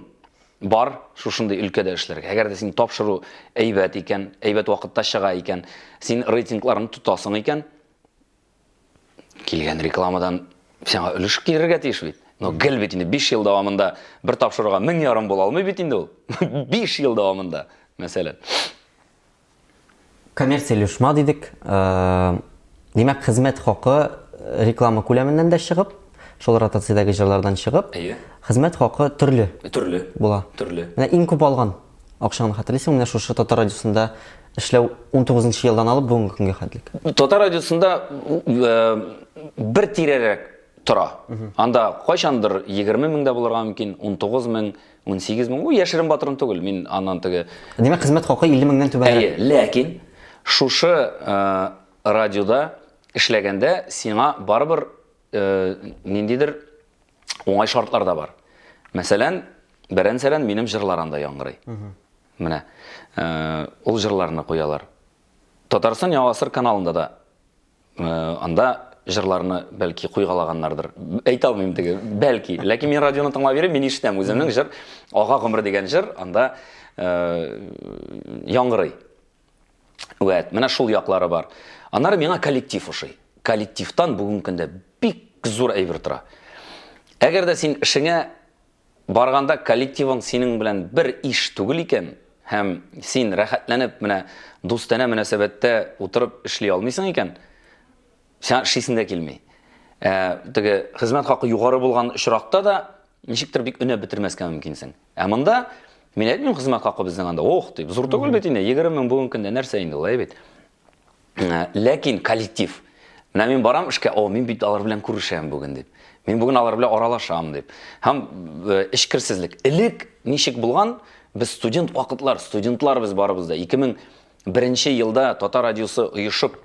бар шушындый өлкәдә эшләргә. Әгәр дә син тапшыру әйбәт икән, әйбәт вакытта чыга икән, син рейтингларны тотасың икән, килгән рекламадан сиңа өлеш килергә тиеш бит. Но гел бит инде 5 ел дәвамында бер тапшыруга 1500 була алмый бит инде ул. 5 ел дәвамында, мәсәлән.
Коммерцияле оешма дидек. Э, димәк, хезмәт хакы э, реклама күләменнән дә чыгып, шул ротациядәге җырлардан чыгып,
Әйе.
хезмәт хакы төрле
Төрле.
була.
Төрле.
Менә иң күп алган акчаңны хәтерлисеңме? Менә шушы татар радиосында эшләү 19 елдан алып бүгенге көнгә хәтлек.
Татар радиосында э, бер тирәрәк тора. Анда кайчандыр 20 мең дә булырга мөмкин, 19 мең, 18 мең. Бу яшерен батырын түгел, мин аннан теге.
Димәк, хезмәт хакы 50 меңнән түбәнрәк.
Әйе, ләкин шушы э, радиода эшләгәндә сиңа барыбер э, ниндидер уңай шартлар да бар. Мәсәлән, берән-сәрән минем җырлар анда яңгырый. Менә э, ул җырларны куялар. Татарстан Яңа гасыр каналында да Э, анда җырларны бәлки куйгалаганнардыр. Әйтә алмыйм теге, бәлки. Ләкин мин радионы тыңлап йөрим, мин ишетәм үземнең җыр, Ага гомер дигән җыр анда э, яңгырый. Вәт, менә шул яклары бар. Аннары миңа коллектив ошый. Коллективтан бүгенге көндә бик зур әйбер тора. Әгәр дә син эшеңә Барганда коллективың синең белән бер иш түгел икән һәм син рәхәтләнеп менә дустанә мөнәсәбәттә утырып эшли алмыйсың икән, сиңа эшлисең дә килми. Ә, теге хезмәт хакы югары булган очракта да ничектер бик өнәп бетермәскә мөмкинсең. Ә монда мин әйтмим хезмәт хакы безнең анда ох дип, зур түгел бит инде, 20 мең бүгенге көндә нәрсә инде ул, әй бит. Э, ләкин коллектив. Менә мин барам эшкә, о, мин бит алар белән күрешәм бүген дип. Мин бүген алар белән аралашам дип. Һәм э, эчкерсезлек. Элек ничек булган? Без студент вакытлар, студентлар без барыбыз да. 2001 елда Татар радиосы оешып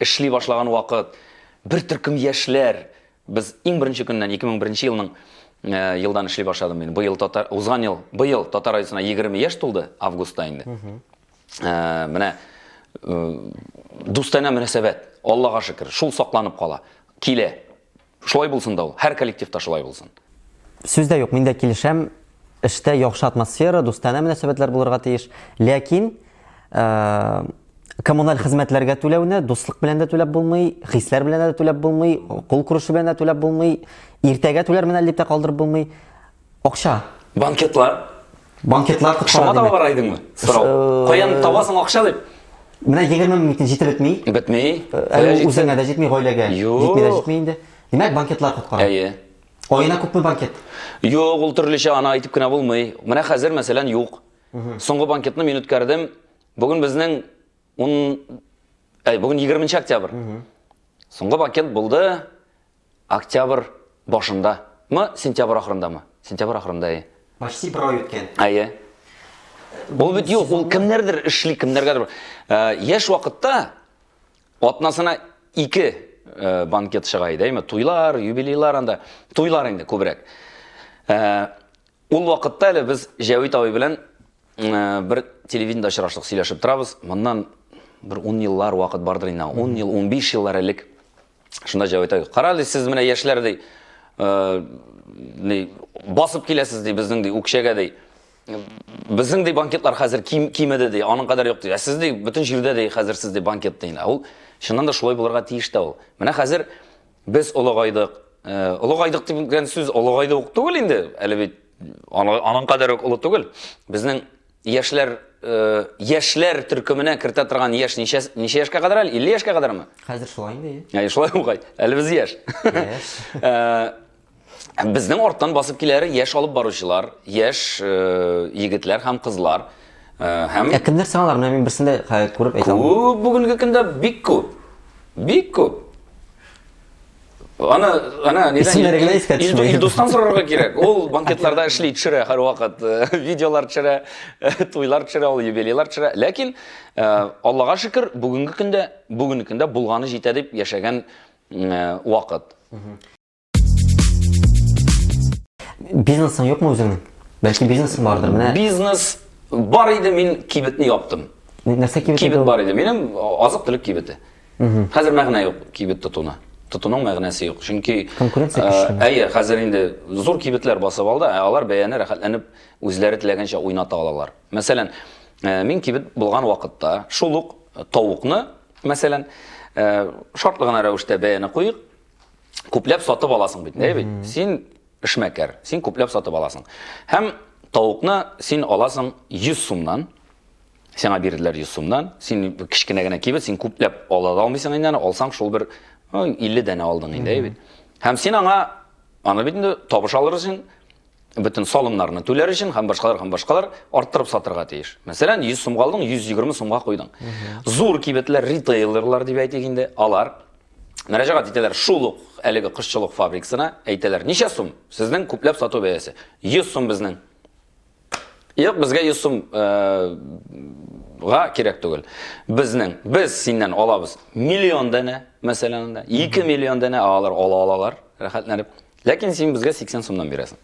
эшли башлаган вакыт бер төркем яшьләр без иң беренче көннән 2001 елның э, елдан эшли башладым мин. Быел татар узган ел, быел Татар радиосына 20 яшь тулды августта инде. Ә, менә э, дустанә мөнәсәбәт, Аллага шөкер, шул сакланып кала. Килә. Шулай булсын да ул. Һәр коллективта шулай булсын.
Сүз дә юк, мин дә килешәм. Эштә яхшы атмосфера, дустанә мөнәсәбәтләр булырга тиеш. Ләкин э, коммуналь хезмәтләргә түләүне дуслык белән дә түләп булмый, хисләр белән дә түләп булмый, кул күрешү белән дә түләп булмый, иртәгә түләрмен әле дип тә калдырып булмый. Акча.
Банкетлар.
Банкетлар
коткара. Шуңа таба бара идеңме? Сорау. Э, Каян табасың акча дип?
Менә 20 мең бит җитеп бетми.
Бетми.
Э, әле үзеңә дә җитми, гаиләгә. Җитми дә җитми инде. Димәк, банкетлар коткара.
Әйе.
Аена күпме банкет?
Юк, ул төрлечә аны әйтеп кенә булмый. Менә хәзер, мәсәлән, юк. Соңгы банкетны мин үткәрдем. Бүген безнең 10 әй, бүген 20 октябрь. Соңгы банкет булды Октябрь башында мы, сентябрь ахырындамы? Сентябрь ахырында, әйе.
Почти бер ай үткән.
Әйе. Ул бит юк, ул кемнәрдер эшли, кемнәргәдер. Э, яшь вакытта атнасына ике э, банкет чыга иде, әйме? Туйлар, юбилейлар анда. Туйлар инде күбрәк. Э, Ул вакытта әле без Җәвит абый белән бер телевидениедә очраштык, сөйләшеп торабыз. Моннан бер 10 еллар вакыт бардыр инде, 10 ел, 15 еллар элек. Шунда Җәвит абый, кара ди, сез менә яшьләр ди, ни, басып киләсез ди, безнең ди, үкчәгә ди. Безнең ди банкетлар хәзер ким, кимеде ди, аның кадәр юк ди. Ә сез ди, бөтен җирдә ди, хәзер сез ди банкет ди. Ул чыннан да шулай булырга тиеш тә ул. Менә хәзер без олыгайдык. Олыгайдык дигән сүз олыгайды ук түгел инде, әле бит аның кадәр үк олы түгел. Безнең яшьләр яшьләр төркеменә кертә торган яшь ничә ничә яшькә кадәр әле? 50 яшькә кадәрме?
Хәзер шулай инде.
Әйе, шулай ук. Әле без яшь.
Яшь.
Безнең арттан басып киләләр яшь алып баручылар, яшь егетләр һәм кызлар. Һәм
Ә кемнәр соң алар? Менә мин берсен дә күреп әйтә алмыйм.
Күп бүгенге көндә бик күп. Бик күп. Аны, ана, нидән?
Исемнәре генә искә төшми.
Илдустан сорарга кирәк. Ул банкетларда эшли, төшерә һәрвакыт. Видеолар төшерә, туйлар төшерә, ул юбилейлар төшерә. Ләкин, Аллага шөкер, бүгенге көндә, бүгенге көндә булганы җитә дип яшәгән вакыт.
Бизнесың юкмы үзеңнең? Бәлки бизнесың бардыр. Менә
Бизнес бар иде, мин кибетне яптым.
Нәрсә кибете?
Кибет бар иде. Минем азык-төлек кибете. Хәзер мәгънә юк кибет тотуна. Тотуның мәгънәсе юк. Чөнки
конкуренция көчле.
Әйе, хәзер инде зур кибетләр басып алды, ә алар бәяне рәхәтләнеп үзләре теләгәнчә уйната алалар. Мәсәлән, мин кибет булган вакытта шул ук тавыкны, мәсәлән, шартлы гына рәвештә бәяне куйык, күпләп сатып аласың бит, әйе бит? Син эшмәкәр, син күпләп сатып аласың. Һәм тавыкны син аласың 100 сумнан, сиңа бирделәр 100 сумнан, син кечкенә генә кибет, син күпләп ала да алмыйсың инде аны, алсаң шул бер 50 данә алдың инде, әйе бит? Һәм син аңа аны бит инде табыш алыр өчен бөтен салымнарны түләр өчен һәм башкалар һәм башкалар арттырып сатырга тиеш. Мәсәлән, 100 сумга алдың, 120 сумга куйдың. Зур кибетләр, ритейлерлар дип әйтик инде, алар мөрәҗәгать итәләр шул ук әлеге кошчылык фабрикасына, әйтәләр, ничә сум сезнең күпләп сату бәясе? 100 сум безнең. Юк, безгә 100 сум га кирәк түгел. Безнең, без синнән алабыз миллион данә, мәсәлән, анда 2 миллион данә алар ала алалар, рәхәтләнеп. Ләкин син безгә 80 сумнан бирәсең.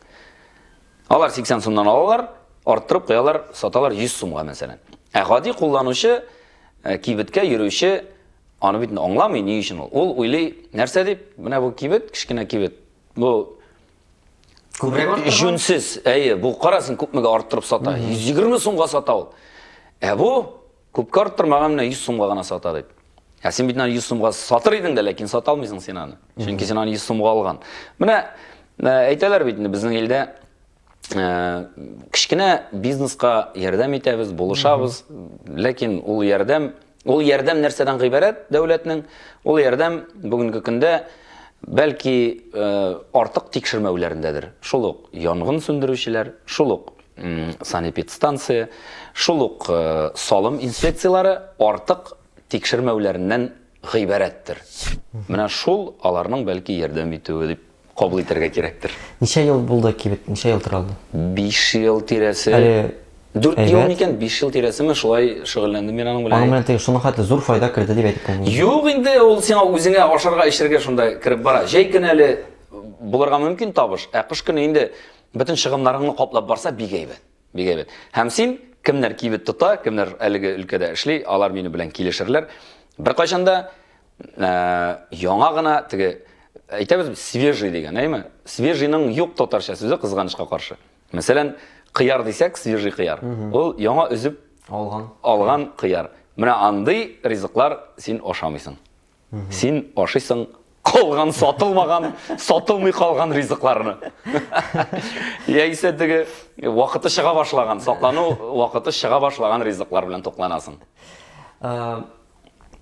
Алар 80 сумнан алалар, арттырып куялар, саталар 100 сумга, мәсәлән. Ә гади кулланучы, кибеткә йөрүче аны бит аңламый, ни өчен ул. Ул уйлый, нәрсә дип, менә бу кибет, кечкенә кибет. Бу
күбрәк арттырган?
Җүнсез, әйе, бу кара син күпмегә арттырып сата. 120 сумга сата ул. Ә бу күпкә арттырмаган, менә 100 сумга гына сата дип. Ә син бит аны 100 сумга сатыр идең дә, ләкин сата алмыйсың син аны. Чөнки син аны 100 сумга алган. Менә әйтәләр бит инде безнең илдә кечкенә бизнеска ярдәм итәбез, булышабыз, ләкин ул ярдәм, ул ярдәм нәрсәдән гыйбарәт дәүләтнең? Ул ярдәм бүгенге көндә бәлки артык тикшермәүләрендәдер. Шул ук янгын сүндерүчеләр, шул ук санэпидстанция, шул ук салым инспекцияләре артык тикшермәүләреннән гыйбарәттер. Менә шул аларның бәлки ярдәм итүе дип кабул итәргә кирәктер.
Ничә ел булды кибет? Ничә ел тора алды?
5 ел тирәсе.
Әле
4 ел микән, 5 ел тирәсеме шулай шөгыльләндем мин аның белән.
Аның белән теге шуның хәтле зур файда керде дип әйтеп булмый.
Юк инде, ул сиңа үзеңә ашарга, эчәргә шунда кереп бара. Җәй көне әле булырга мөмкин табыш, ә кыш көне инде бөтен чыгымнарыңны каплап барса бик әйбәт. Бик әйбәт. Һәм син, кемнәр кибет тота, кемнәр әлеге өлкәдә эшли, алар мине белән килешерләр. Беркайчан да яңа гына теге әйтәбез бит, свежий дигән, әйме? Свежийның юк татарча сүзе кызганычка каршы. Мәсәлән, кыяр дисәк, свежий кыяр. Ул яңа өзеп
алган
алган кыяр. Менә андый ризыклар син ашамыйсың. Син ашыйсың калган, сатылмаган, сатылмый калган ризыкларны. Яисә теге вакыты чыга башлаган, саклану вакыты чыга башлаган ризыклар белән тукланасың.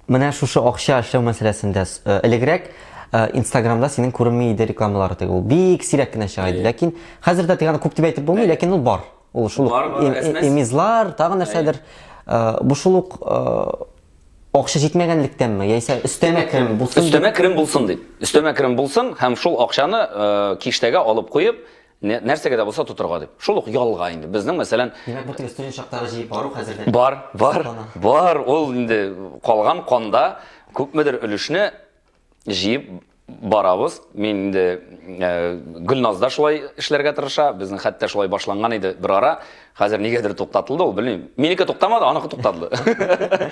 Менә шушы акча эшләү мәсьәләсендә элегрәк Инстаграмда синең күренми иде рекламалары теге ул бик сирәк кенә чыга иде. Ләкин хәзер дә теге аны күп дип әйтеп булмый, ләкин ул бар. Ул шул ук эмизлар, тагын нәрсәдер. Бу шул ук акча җитмәгәнлектәнме, яисә өстәмә керем булсын?
Өстәмә керем булсын дип. Өстәмә керем булсын һәм шул акчаны киштәгә алып куеп, нәрсәгә дә булса тотырга дип. Шул ук ялга инде. Безнең, мәсәлән,
Димәк, бу теге студент чактагы җыеп бару хәзер дә
Бар, бар, бар. Ул инде калган канда күпмедер өлешне җыеп барабыз. Мин инде э, Гөлназ да шулай эшләргә тырыша. Безнең хәтта шулай башланган иде бер ара. Хәзер нигәдер туктатылды ул, белмим. Минеке туктамады, аныкы туктатылды.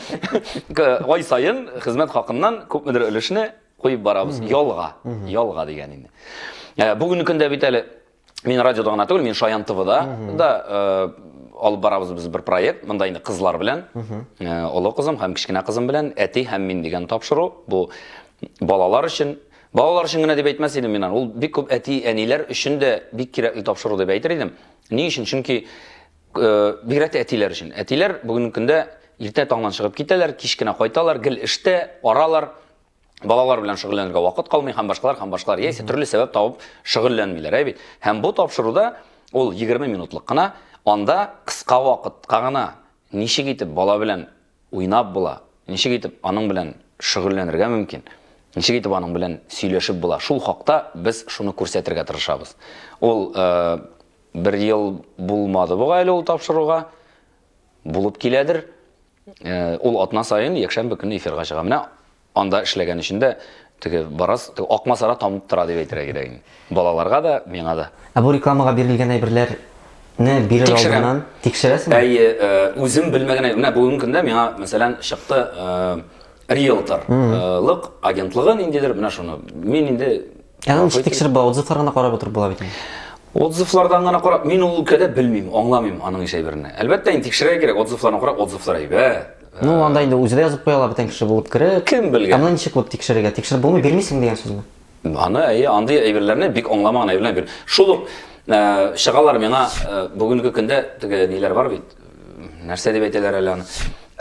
Ай саен хезмәт хакыннан күпмедер өлешне куеп барабыз. Ялга, ялга дигән инде. Э, бүгенге көндә бит әле мин радиода гына түгел, мин Шаян ТВда да э, алып барабыз без бер проект. Монда инде кызлар белән, э, олы кызым һәм кечкенә кызым белән Әти һәм мин дигән тапшыру. Бу балалар өчен, балалар өчен генә дип әйтмәс идем мин аны. Ул бик күп әти-әниләр өчен дә бик кирәкле тапшыру дип әйтер идем. Ни өчен? Чөнки э, бигрәк тә әтиләр өчен. Әтиләр бүгенге көндә иртә таңнан чыгып китәләр, кич кенә кайталар, гел эштә, аралар. Балалар белән шөгыльләнергә вакыт калмый һәм башкалар һәм башкалар. Яисә төрле сәбәп табып шөгыльләнмиләр, әй бит. Һәм бу тапшыруда ул 20 минутлык кына, анда кыска вакытка гына ничек итеп бала белән уйнап була, ничек итеп аның белән шөгыльләнергә мөмкин, ничек итеп аның белән сөйләшеп була. Шул хакта без шуны күрсәтергә тырышабыз. Ул э, бер ел булмады бугай әле ул тапшыруга, булып киләдер. Э, ул атна саен якшәмбе көнне эфирга чыга. Менә анда эшләгән өчен дә теге барас, теге акмасара тамып тора дип әйтергә кирәк инде. Балаларга да, миңа да.
Ә бу рекламага бирелгән әйберләрне бирер алдыннан тикшерәсеңме?
Әйе, э, үзем белмәгән әйбер. Менә бүгенге көндә миңа, мәсәлән, чыкты э, риэлтор лык агентлыгы ниндидер, менә шуны. Мин инде
Ә аны ничек тикшереп була? Отзывлар гына карап утырып була бит инде.
Отзывлардан гына карап, мин ул өлкәдә белмим, аңламыйм аның иш әйберне. Әлбәттә, инде тикшерергә кирәк, отзывларны карап, отзывлар әйбәт.
Ну, анда инде үзе дә язып куя ала бүтән кеше булып кереп.
Кем белгән?
Ә моны ничек вот тикшерергә? Тикшереп булмый, бирмисең дигән сүзме?
Аны, әйе, андый әйберләрне бик аңламаган әйберләрне бир. Шул ук э, чыгалар миңа э, бүгенге көндә теге ниләр бар бит. Нәрсә дип әйтәләр әле аны?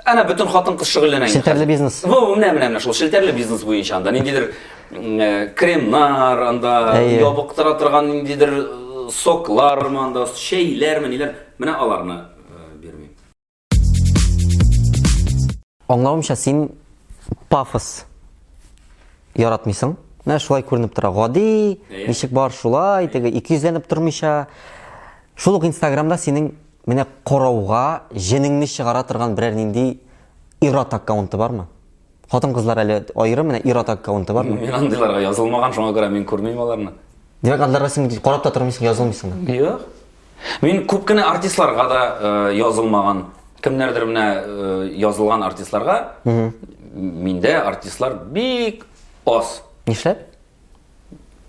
Әнә бөтен хатын-кыз шөгыльләнә инде.
Челтәрле бизнес.
Во, менә менә менә шул челтәрле бизнес буенча анда ниндидер э, кремнар, анда ябыктыра торган ниндидер э, соклармы анда, чәйләрме, ниләр. Менә аларны э, бирмим.
Аңлавымча, син пафос яратмыйсың. Менә шулай күренеп тора. Гади, ничек бар шулай, теге икейөзләнеп тормыйча. Шул ук Инстаграмда синең менә карауга җенеңне чыгара торган берәр нинди ир-ат аккаунты бармы? Хатын-кызлар әле аерым, менә ир-ат аккаунты бармы?
Мин андыйларга язылмаган, шуңа күрә мин күрмим аларны.
Димәк, андыйларга син карап та тормыйсың, язылмыйсың да.
Юк. Мин күп кенә артистларга да э, язылмаган. Кемнәрдер менә э, язылган артистларга, миндә артистлар бик аз.
Нишләп?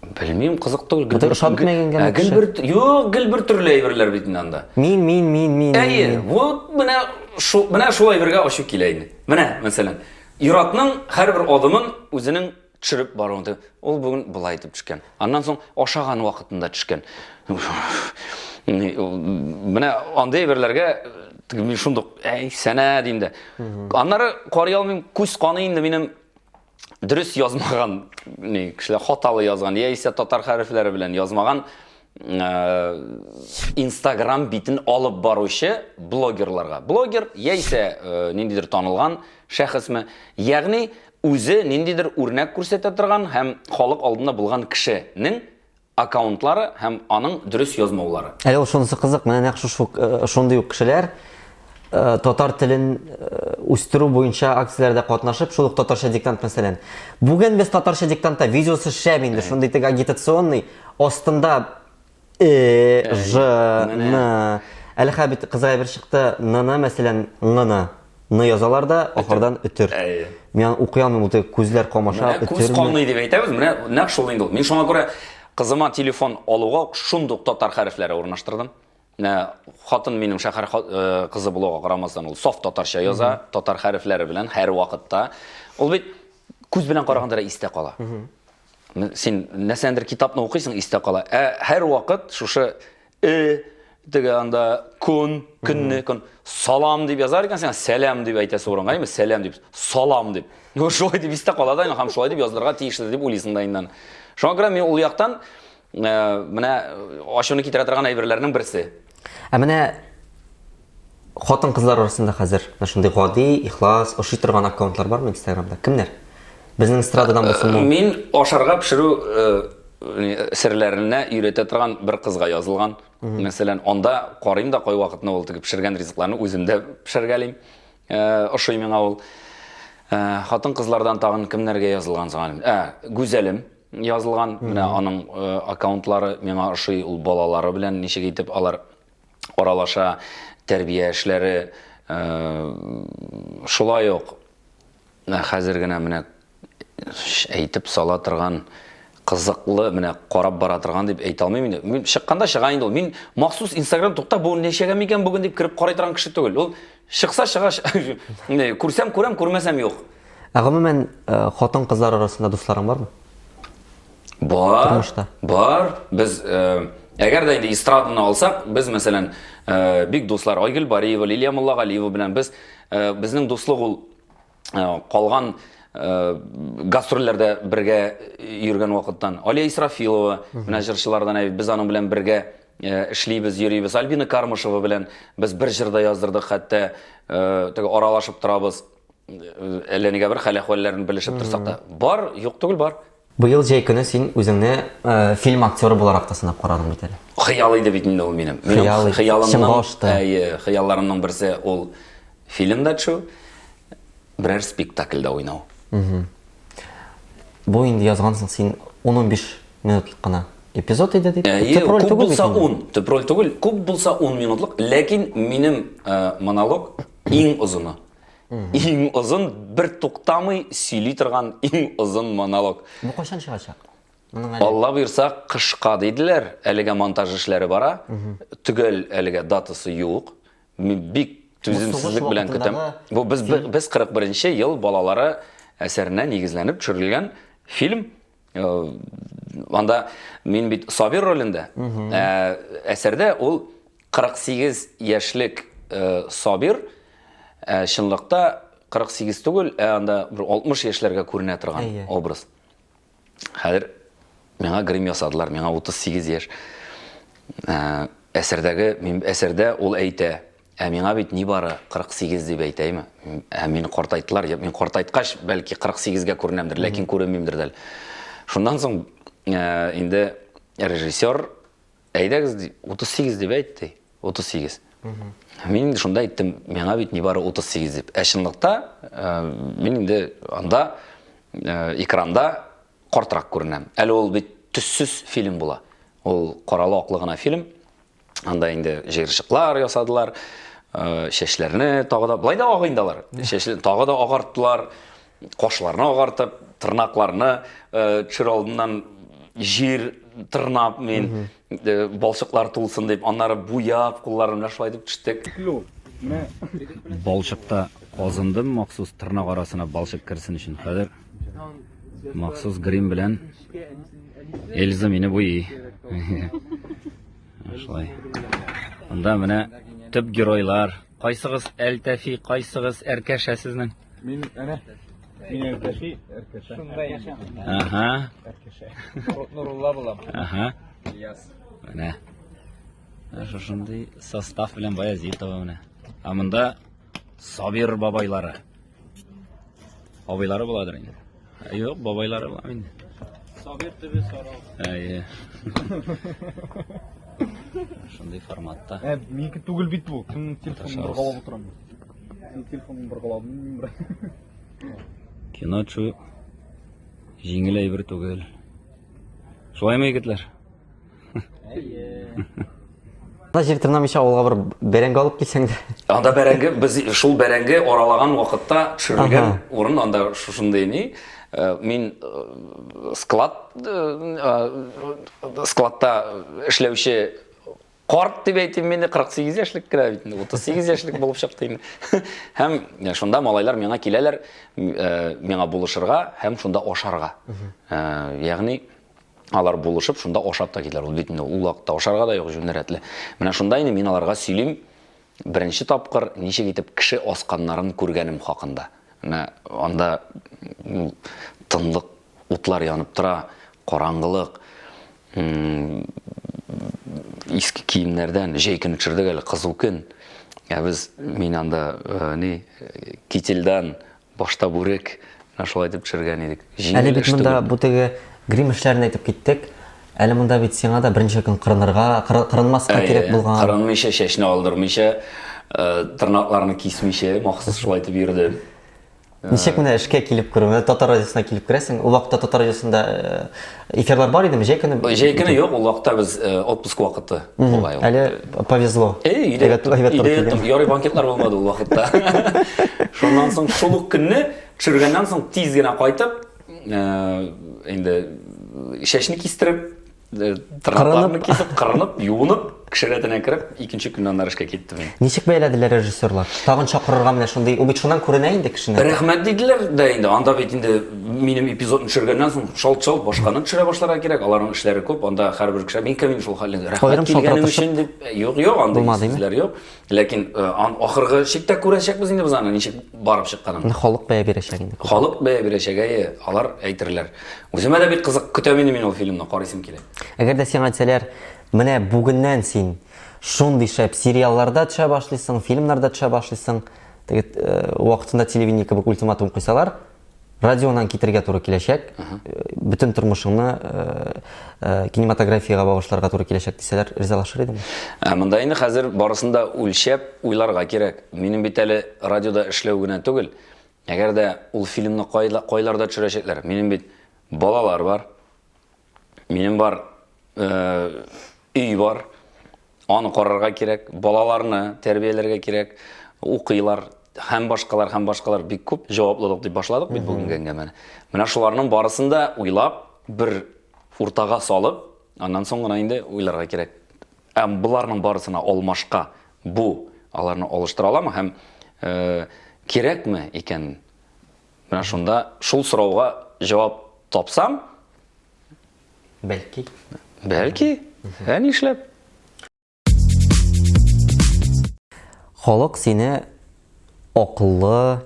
Белмим, кызык түгел.
Гел бер ошап бетмәгәнгәме
Ә, гел бер юк, гел бер төрле әйберләр бит инде анда.
Мин, мин, мин, мин.
Әйе, вот менә шу, менә шул әйбергә ачу килә инде. Менә, мәсәлән, ир-атның һәрбер адымын үзенең төшереп баруын. Ул бүген болай итеп төшкән. Аннан соң ашаган вакытында төшкән. Менә андый әйберләргә мин шундук, әй, сәнә дим дә. Аннары карый алмыйм, күз каны инде минем дөрес язмаган, ни, кешеләр хаталы язган, яисә татар хәрефләре белән язмаган Инстаграм битен алып баручы блогерларга. Блогер яисә ниндидер танылган шәхесме, ягъни үзе ниндидер үрнәк күрсәтә торган һәм халык алдында булган кешенең аккаунтлары һәм аның дөрес язмаулары.
Әле ул шунысы кызык, менә нәкъ шушы э, шундый ук кешеләр э, татар телен э, үстерү буенча акцияләрдә катнашып, шул ук татарча диктант мәсәлән. Бүген без татарча диктантта видеосы шәп инде, шундый теге агитационный, астында э, ж, н. Әле хәзер бит кызык әйбер чыкты, н-ны мәсәлән, ң-ны. Ны язалар да, ахырдан өтер.
Әйе.
Мин аны укый алмыйм, ул теге күзләр камаша,
Менә күз
өтерме?
каный дип әйтәбез, менә нәкъ шул инде ул. Мин шуңа күрә кызыма телефон алуга ук шундук татар хәрефләре урнаштырдым. Менә хатын минем шәһәр э, кызы булуга карамастан, ул саф татарча яза, татар хәрефләре белән һәрвакытта. Ул бит күз белән караганда да истә кала. Син нәрсәндер китапны укыйсың, истә кала. Ә һәрвакыт шушы Э, теге анда көн, көнне, көн. Салам дип язар икән сиңа, сәлам дип әйтәсе урынга, әйме, сәлам дип, салам дип. Ну, шулай дип истә кала да, һәм шулай дип язылырга тиешле дип уйлыйсың да инде. Шуңа күрә мин ул яктан э, менә ачуны китерә торган әйберләрнең берсе.
Ә менә хатын-кызлар арасында хәзер менә шундый гади, ихлас, ошый торган аккаунтлар бармы Инстаграмда? Кемнәр? Безнең эстрададан булсынмы?
Мин ашарга пешерү э, серләренә өйрәтә торган бер кызга язылган. Мәсәлән, анда карыйм да кайвакытны ул теге пешергән ризыкларны үзем дә пешергәлим. Э, ошый миңа ул. Э, хатын-кызлардан тагын кемнәргә язылган соң әле? Ә, Гүзәлем. язылган. Менә аның аккаунтлары миңа ошый, ул балалары белән ничек итеп алар аралаша, тәрбия эшләре, шулай ук хәзер генә менә әйтеп сала торган кызыклы, менә карап бара торган дип әйтә алмыйм инде. Мин чыкканда чыга инде ул. Мин махсус Инстаграм тукта бу ничәгә микән бүген дип кереп карый торган кеше түгел. Ул чыкса чыга, күрсәм күрәм, күрмәсәм юк.
Ә гомумән, э, хатын-кызлар арасында дусларың бармы?
Бар. Тормышта. Бар. Без э, әгәр дә инде эстраданы алсак, без мәсәлән, э, бик дуслар Айгөл Бариева, Лилия Муллагалиева белән без безнең дуслык ул калган гастрольләрдә бергә йөргән вакыттан. Алия Исрафилова, менә җырчылардан әйбит, без аның белән бергә эшлибез, йөрибез. Альбина Кармышева белән без бер җырда яздырдык, хәтта теге аралашып торабыз. Әллә нигә бер хәл-әхвәлләрен белешеп торсак та. Бар, юк түгел, бар.
Быел җәй көне син үзеңне э, фильм актеры буларак та сынап карадың бит әле.
Хыял иде бит инде ул минем.
Минем Хыял иде.
хыялымның,
Чынга ашты.
Әйе, хыялларымның берсе ул фильмда төшү, берәр спектакльдә уйнау.
Бу инде язгансың син 10-15 минутлык кына эпизод иде дип.
Әйе,
Төп роль
күп
түгел бит
булса
инде.
10, төп роль түгел, күп булса 10 минутлык, ләкин минем э, монолог иң озыны. Иң озын, бер туктамый сөйли торган иң озын монолог.
Бу кайчан чыгачак? Моның әле
Алла боерса, кышка диделәр. Әлегә монтаж эшләре бара. Төгәл әлегә датасы юк. Мин бик түземсезлек белән көтәм. Бу без без 41 ел балалары әсәренә нигезләнеп төшерелгән фильм. Э, анда мин бит Сабир ролендә. Ә, әсәрдә ул 48 яшьлек э, Сабир, ә, чынлыкта 48 түгел, ә анда бер 60 яшьләргә күренә торган
Әйе.
образ. Хәзер миңа грим ясадылар, миңа 38 яшь. Ә, әсәрдәге, мин әсәрдә ул әйтә, ә миңа бит нибары 48 дип әйтәйме? Ә мин картайттылар, я мин картайткач, бәлки 48-гә күренәмдер, ләкин күренмимдер дә. Шуннан соң ә, инде режиссер әйдәгез, ди, 38 дип әйт, ди. 38. Мин инде шунда әйттем, миңа бит нибары 38 дип. Ә чынлыкта э, мин инде анда э, экранда картрак күренәм. Әле ул бит төссез фильм була. Ул каралы-аклы гына фильм. Анда инде җыерчыклар ясадылар, э, чәчләрне тагы да, былай да ак инде алар. Чәчләрне тагы да агарттылар, кашларны агартып, тырнакларны э, төшер алдыннан җир тырнап мин э, балчыклар тулсын дип, аннары буяп кулларын менә шулай итеп төштек. Балчыкта казындым махсус тырнак арасына балчык керсен өчен. Хәзер махсус грим белән Эльза мине буйый. Шулай. Анда менә төп геройлар. Кайсыгыз Әлтәфи, кайсыгыз Әркәшә сезнең?
Мин әнә. Мин Әлтәфи, Әркәшә.
Ага.
Әркәшә. Нурулла булам.
Ага.
Ильяс.
Менә. Шушындый состав белән Баязитова менә. Ә монда Сабир бабайлары. Абыйлары буладыр инде. Ә, юк, бабайлары була инде.
Сабир төбе сарау.
Әйе. Шундый форматта.
Ә, минеке түгел бит бу. Кемнең телефонын
Маташабыз.
боргалап утырам. Син телефонын боргаладың, мин бер.
Кино төшү җиңел әйбер түгел. Шулаймы, егетләр?
Әйе.
Анда җир тырнамыйча авылга бер бәрәңге алып килсәң дә.
Анда бәрәңге, без шул бәрәңге аралаган вакытта төшерелгән
Ага.
урын анда шушындый ни. Э, Мин э, склад э, складта эшләүче карт дип әйтим инде, 48 яшьлек кенә бит инде, 38 яшьлек булып чыкты инде. Һәм шунда малайлар миңа киләләр, миңа булышырга һәм шунда ашарга. Ягъни Алар булышып, шунда ашап та китәләр. Ул бит инде ул вакытта ашарга да юк, җүнле рәтле. Менә шунда инде мин аларга сөйлим, беренче тапкыр ничек итеп кеше асканнарын күргәнем хакында. Менә анда тынлык, утлар янып тора, караңгылык, иске киемнәрдән, җәй көне төшердек әле, кызу көн. Ә без, мин анда, э, ни, кительдан Башта бүрек, менә шулай итеп төшергән идек.
Җиңел Әле бит монда бу теге грим эшләрен әйтеп киттек. Әле монда бит сиңа да берничә көн кырынырга, кырынмаска кирәк булган.
Кырынмыйча, чәчне алдырмыйча, э, тырнакларны кисмичә, махсус шулай итеп йөрдем.
Ничек менә эшкә килеп керү? Менә Татар радиосына килеп керәсең. Ул вакытта Татар радиосында э, эфирлар бар идеме? Җәй көне?
Җәй көне юк, ул вакытта без э, отпуск вакыты бугай ул.
Әле повезло.
Әй, өйдә
Әйбәт, әйбәт торып
өйдә
килгән.
яттым. Ярый банкетлар булмады ул вакытта. Шуннан соң шул ук көнне төшергәннән соң тиз генә кайтып, э, инде чәчне кистереп, Э, тырнакларны кисеп, кырынып, юынып, кеше рәтенә кереп, икенче көнне аннары эшкә киттем мин.
Ничек бәяләделәр режиссерлар? Тагын чакырырга менә шундый, ул бит шуннан күренә инде кешене.
Рәхмәт диделәр дә инде. Анда бит инде минем эпизодны төшергәннән соң шалт-шалт башканы төшерә башларга кирәк. Аларның эшләре күп. Анда һәрбер кеше мин кем инде шул хәлне. Рәхмәт килгәнең өчен дип. Юк, юк, андый сүзләр юк. Ләкин э, ан ахыргы чиктә күрәчәкбез инде без аны ничек барып чыкканын.
Халык бәя бирәчәк инде.
Халык бәя бирәчәк, әйе, алар әйтерләр. Үземә дә бик кызык, көтәм инде мин ул фильмны, карыйсым килә.
Әгәр дә сиңа әйтсәләр, менә бүгеннән син шундый шәп сериалларда төшә башлыйсың, фильмнарда төшә башлыйсың, теге э, вакытында телевидение кебек ультиматум куйсалар, Радионан китергә туры киләчәк, бөтен тормышыңны кинематографиягә багышларга туры киләчәк дисәләр, ризалашыр идеңме?
Ә монда инде хәзер барысын да үлчәп уйларга кирәк. Минем бит әле радиода эшләү генә түгел. Әгәр дә ул фильмны кайларда төшерәчәкләр? Минем бит балалар бар. Минем бар өй бар. Аны карарга кирәк, балаларны тәрбияләргә кирәк, укыйлар һәм башкалар, һәм башкалар бик күп җаваплылык дип башладык бит бүгенге әңгәмәне. Менә шуларның барысын да уйлап, бер уртага салып, аннан соң гына инде уйларга кирәк. Ә боларның барысына алмашка бу аларны алыштыра аламы һәм э, кирәкме икән? Менә шунда шул сорауга җавап тапсам,
Бәлки.
Бәлки. Ә нишләп?
Халык сине акыллы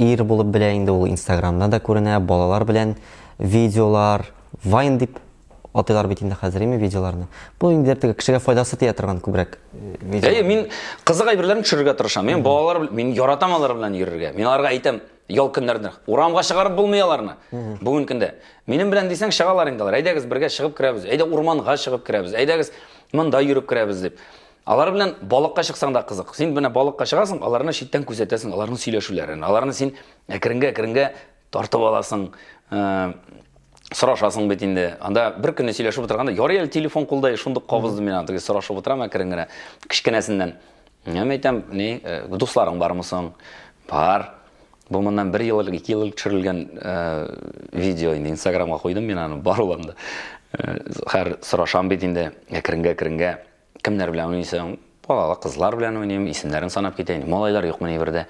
ир булып белә инде ул Инстаграмда да күренә, балалар белән видеолар, вайн дип атыйлар бит инде хәзер име видеоларны. Бу инде теге кешегә файдасы тия торган күбрәк э,
видео. Әйе, мин кызык әйберләрне төшерергә тырышам. Мин балалар мин яратам алар белән йөрергә. Мин аларга әйтәм, ял көннәрендә урамга чыгарып булмый аларны. Бүгенге көндә. Минем белән дисәң, чыгалар инде алар. Әйдәгез, бергә чыгып керәбез. Әйдә урманга чыгып керәбез. Әйдәгез, монда йөреп керәбез дип. Алар белән балыкка чыксаң да кызык. Син менә балыкка чыгасың, аларны читтән күзәтәсең, аларның сөйләшүләрен. Аларны син әкренгә-әкренгә тартып аласың, э, сорашасың бит инде. Анда бер көнне сөйләшеп утырганда, ярый әле телефон кулда, шундук кабыздым мин аны, теге сорашып утырам әкрен генә, кечкенәсеннән. Мин әйтәм, ни, э, дусларың бармы соң? Бар. Бу моннан бер ел элек, ике ел элек төшерелгән э, видео инде Инстаграмга куйдым мин аны, бар ул анда. Э, хәр сорашам бит инде, әкренгә-әкренгә кемнәр белән уйныйсың? Балалы кызлар белән уйныйм, исемнәрен санап китә инде. Малайлар юкмыни бердә?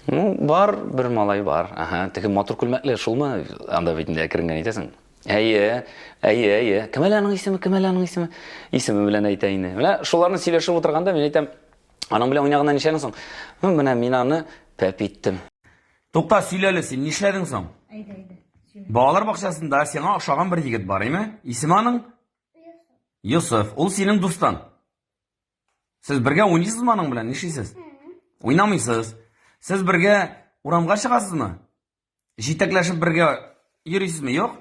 Ну, бар, бер малай бар. Ага, теге матур күлмәкле шулмы? Анда бит инде әкрен генә әйтәсең. Әйе, әйе, әйе. Кем әле аның исеме, кем әле аның исеме? Исеме белән әйтә инде. Менә шуларны сөйләшеп утырганда мин әйтәм, аның белән уйнаганда ничәнең соң? Ну, менә мин аны пәп иттем. Тукта, сөйлә әле син, нишләдең соң?
Әйдә, әйдә. Сөйлә.
Балалар бакчасында сиңа ошаган бер егет бар, име? Исеме аның? Йосыф. Ул синең дустың. Сез бергә уйныйсызмы аның белән? Нишлисез? Уйнамыйсыз. Сез бергә урамга чыгасызмы? Җитәкләшеп бергә йөрисезме? Юк?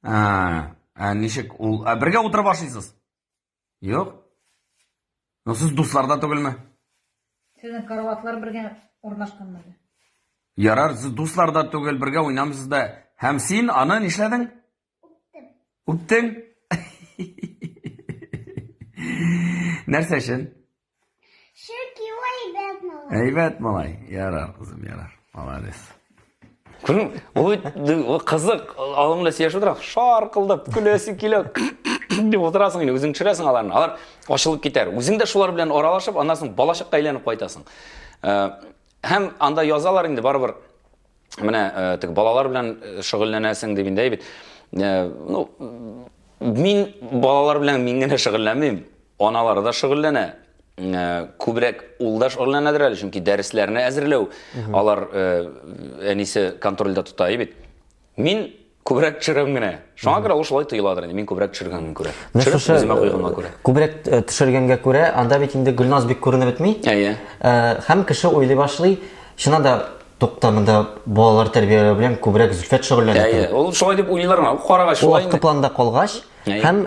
Ә, ә ничек ул? Ә бергә утырып ашыйсыз? Юк. Ну сез дуслар да түгелме?
Сезнең караватлар бергә урнашканмы әле?
Ярар, сез дуслар да түгел, бергә уйнамыйсыз да. Һәм син аны нишләдең? Үптең. Нәрсә өчен?
Чөнки ул әйбәт малай.
Әйбәт малай. Ярар, кызым, ярар. Молодец. Күрдең, ул бит ул кызык, аның белән сөйләшеп утыра, шаркылдап көләсе килә. Дип утырасың инде, үзең төшерәсең аларны. Алар ачылып китәр. Үзең дә шулар белән аралашып, аннан соң балачакка әйләнеп кайтасың. Э, һәм анда язалар инде барыбер менә э, теге балалар белән э, шөгыльләнәсең дип инде бит. Э, ну, мин балалар белән мин генә шөгыльләнмим, аналары да шөгыльләнә. Күбрәк ул да шөгыльләнәдер әле, чөнки дәресләрне әзерләү алар әнисе контрольдә тота бит. Мин күбрәк төшерәм генә. Шуңа күрә ул шулай тоеладыр инде. Мин күбрәк төшергәнгә күрә.
Менә
Төшереп,
шушы
үземә куйганга күрә.
Күбрәк э, төшергәнгә күрә, анда бит инде Гөлназ бик күренеп бетми.
Әйе.
Э, һәм кеше уйлый башлый, чыннан да тукта монда балалар тәрбияләү белән күбрәк Зөлфәт шөгыльләнә.
Әйе, ул шулай дип уйлыйлар гына. Ул карагач
Ул
шулай
арткы
инде.
планда калгач, Һәм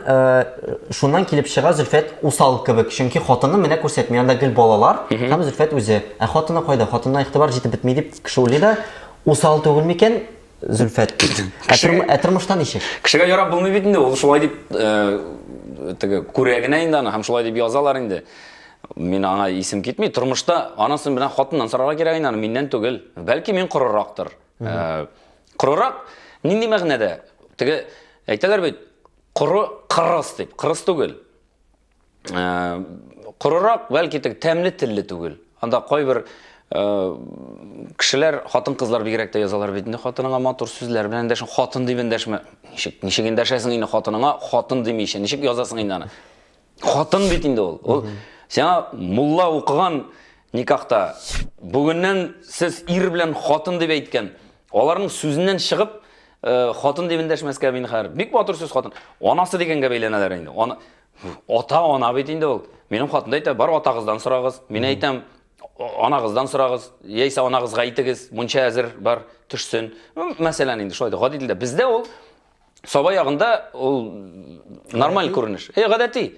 шуннан килеп чыга Зөлфәт усал кебек, чөнки хатыны менә күрсәтми, анда гел балалар һәм Зөлфәт үзе. Ә хатыны кайда? Хатынына игътибар җитеп бетми дип кеше уйлый да, усал түгел микән Зөлфәт? Ә тормышта ничек?
Кешегә ярап булмый бит инде, ул шулай дип теге күрә генә инде аны һәм шулай дип язалар инде. Мин аңа исем китми. Тормышта анысын белән хатыннан сорарга кирәк инде аны, миннән түгел. Бәлки мин корырактыр. Корырак нинди мәгънәдә? Теге әйтәләр бит, коры кырыс дип. Кырыс түгел. Корырак, бәлки теге тәмле телле түгел. Анда кайбер кешеләр, хатын-кызлар бигрәк тә язалар бит инде, хатыныңа матур сүзләр белән эндәшмә, хатын дип эндәшмә. Ничек, ничек эндәшәсең инде хатыныңа, хатын димичә, ничек язасың инде аны? Хатын бит инде ул. Ул сиңа мулла укыган никахта бүгеннән сез ир белән хатын дип әйткән. Аларның сүзеннән чыгып, э, хатын дип эндәшмәскә мин хәер. Бик матур сүз хатын. Анасы дигәнгә бәйләнәләр инде. Ана ата ана бит инде ул. Минем хатын да әйтә, бар атагыздан сорагыз. Мин әйтәм, анагыздан сорагыз, яисә анагызга әйтегез, мунча әзер, бар, төшсен. Мәсәлән, инде шулай да гади телдә. Бездә ул Саба ягында ул нормаль күренеш. Э, гадәти.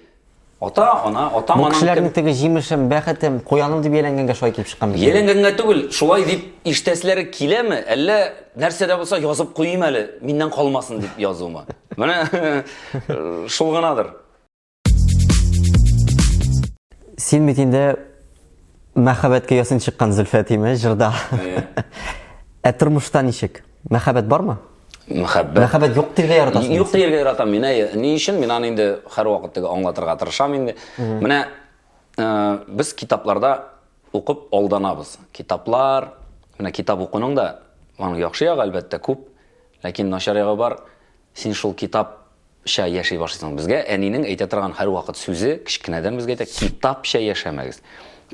Ата, ана, ата,
Бу кешеләрнең теге җимешем, бәхетем, куяным дип ияләнгәнгә шулай килеп чыккан бит.
Ияләнгәнгә түгел, шулай дип ишетәселәре киләме, әллә нәрсә дә булса язып куйыйм әле, миннән калмасын дип язумы? Менә шул гынадыр.
Син бит инде мәхәббәткә ясын чыккан Зөлфәт име җырда. Ә тормышта ничек? Мәхәббәт бармы?
Мәхәббәт.
Мәхәббәт юк дияргә яратасың.
Юк дияргә яратам мин. Әйе. Ни өчен? Мин аны инде һәрвакыт теге аңлатырга тырышам инде. Менә э, без китапларда укып алданабыз. Китаплар, менә китап укуның да аның яхшы ягы әлбәттә күп, ләкин начар ягы бар. Син шул китап ча яши башлыйсың. Безгә әнинең әйтә торган һәрвакыт сүзе, кечкенәдән безгә әйтә, китапча яшәмәгез.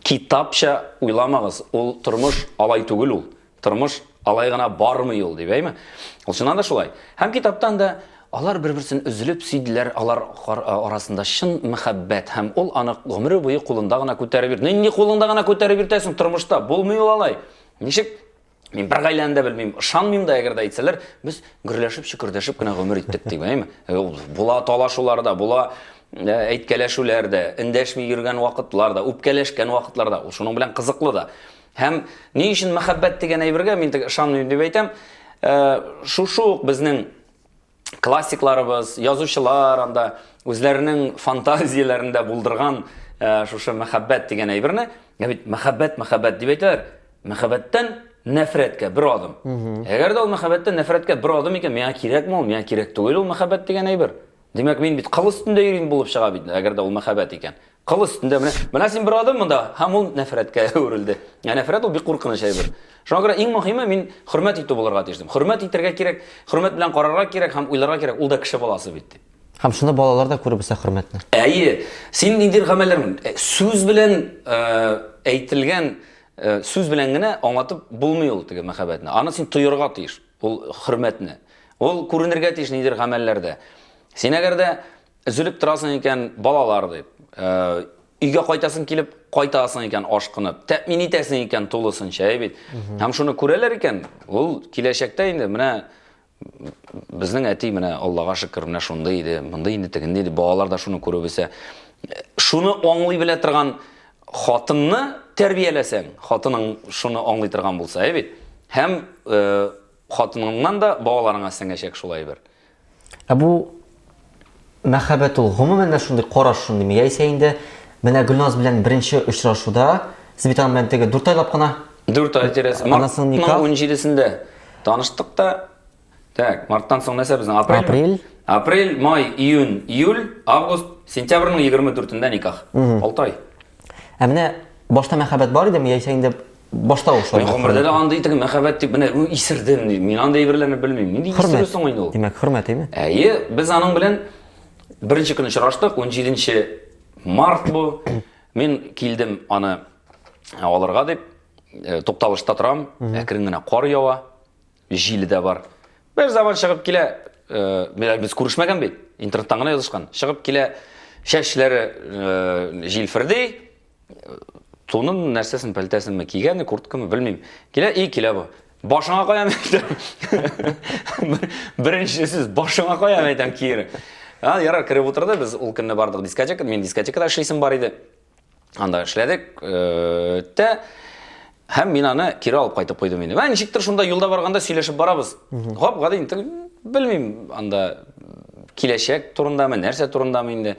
Китапча уйламагыз, ул тормыш алай түгел ул. Тормыш алай гына бармый ул, дип, әйме? Ул чыннан да шулай. Һәм китаптан да алар бер-берсен өзелеп сөйделәр, алар арасында чын мәхәббәт һәм ул аны гомере буе кулында гына күтәреп йөрде. Нинди кулыңда гына күтәреп йөртәсең тормышта? Булмый ул алай. Ничек Мин бер гаиләне дә белмим, ышанмыйм да, әгәр дә әйтсәләр, без гөрләшеп, чөкердәшеп кенә гомер иттек дип, әйме? Э, була талашулар да, була э, әйткәләшүләр дә, эндәшми йөргән вакытлар да, үпкәләшкән вакытлар да, ул шуның белән кызыклы да. Һәм ни өчен мәхәббәт дигән әйбергә мин теге ышанмыйм дип әйтәм, э, шушы ук безнең классикларыбыз, язучылар анда үзләренең фантазияләрендә булдырган э, шушы мәхәббәт дигән әйберне, ә бит мәхәббәт, мәхәббәт дип әйтәләр. Мәхәббәттән нәфрәткә бер адым. Әгәр дә ул мәхәббәттән нәфрәткә бер адым икән, миңа кирәкме ул, миңа кирәк түгел ул мәхәббәт дигән әйбер. Димәк, мин бит кыл өстендә йөрим булып чыга бит, әгәр дә ул мәхәббәт икән. Кыл өстендә менә, менә син бер адым монда, һәм ул нәфрәткә әверелде. Ә нәфрәт ул бик куркыныч әйбер. Шуңа күрә иң мөһиме мин хөрмәт итү булырга тиеш дим. Хөрмәт итәргә кирәк, хөрмәт белән карарга кирәк һәм уйларга кирәк, ул да кеше баласы бит дип.
Һәм шуны балалар да күреп үсә хөрмәтне.
Әйе, син ниндидер гамәлләр, э, сүз белән э, әйтелгән э, сүз белән генә аңлатып булмый ул теге мәхәббәтне. Аны син тоерга тиеш, ул хөрмәтне. Ул күренергә тиеш ниндидер гамәлләрдә. Син әгәр дә Өзелеп торасың икән, балалар дип. Э, өйгә кайтасың килеп, кайтасың икән ашкынып, тәэмин итәсең икән тулысынча, әй бит. Һәм шуны күрәләр икән, ул киләчәктә инде менә безнең әти менә Аллага шөкер, менә шундый иде, мондый инде, тегенди иде, балалар да шуны күреп үсә. Шуны аңлый белә торган хатынны тәрбияләсәң, хатының шуны аңлый торган булса, әй бит. Һәм э, хатыныңнан да балаларыңа сеңәчәк шулай бер.
Ә бу мәхәббәт ул гомумән дә шундый караш шундыймы? Яисә инде менә Гөлназ белән беренче очрашуда сез бит аның белән теге 4 айлап кына
4 ай тирәсе.
Аннан
никах. 17-сендә таныштык та. Так, марттан соң нәрсә безнең? Апрель.
Апрель.
Апрель, май, июнь, июль, август, сентябрьнең 24-ндә никах. 6 ай.
Ә менә башта мәхәббәт бар идеме, яисә инде Башта ук шулай.
Мин гомердә дә андый теге мәхәббәт дип менә исердем ди. Мин андый әйберләрне белмим. Нинди исерү соң инде ул?
Димәк, хөрмәт, әйме?
Әйе, без аның белән беренче көн очраштык, 17 март бу. Мин килдем аны алырга дип, э, тукталышта торам, әкрен генә кар ява, җиле дә бар. Бер заман чыгып килә, э, без күрешмәгән бит, интернеттан гына язышкан. Чыгып килә, чәчләре э, җилферди, тунын нәрсәсен, пәлтәсенме кигән, курткамы, белмим. Килә, и килә бу. Башыңа каям әйтәм. Беренче сүз, башыңа каям әйтәм кире. А, ярар, кереп утырды. Без ул көнне бардык дискотека. Мин дискотекада эшлисем бар иде. Анда эшләдек. Э, тә һәм мин аны кире алып кайтып куйдым инде. Менә ничектер шунда юлда барганда сөйләшеп барабыз. Гап-гади инде, белмим, анда киләчәк турындамы, нәрсә турындамы инде.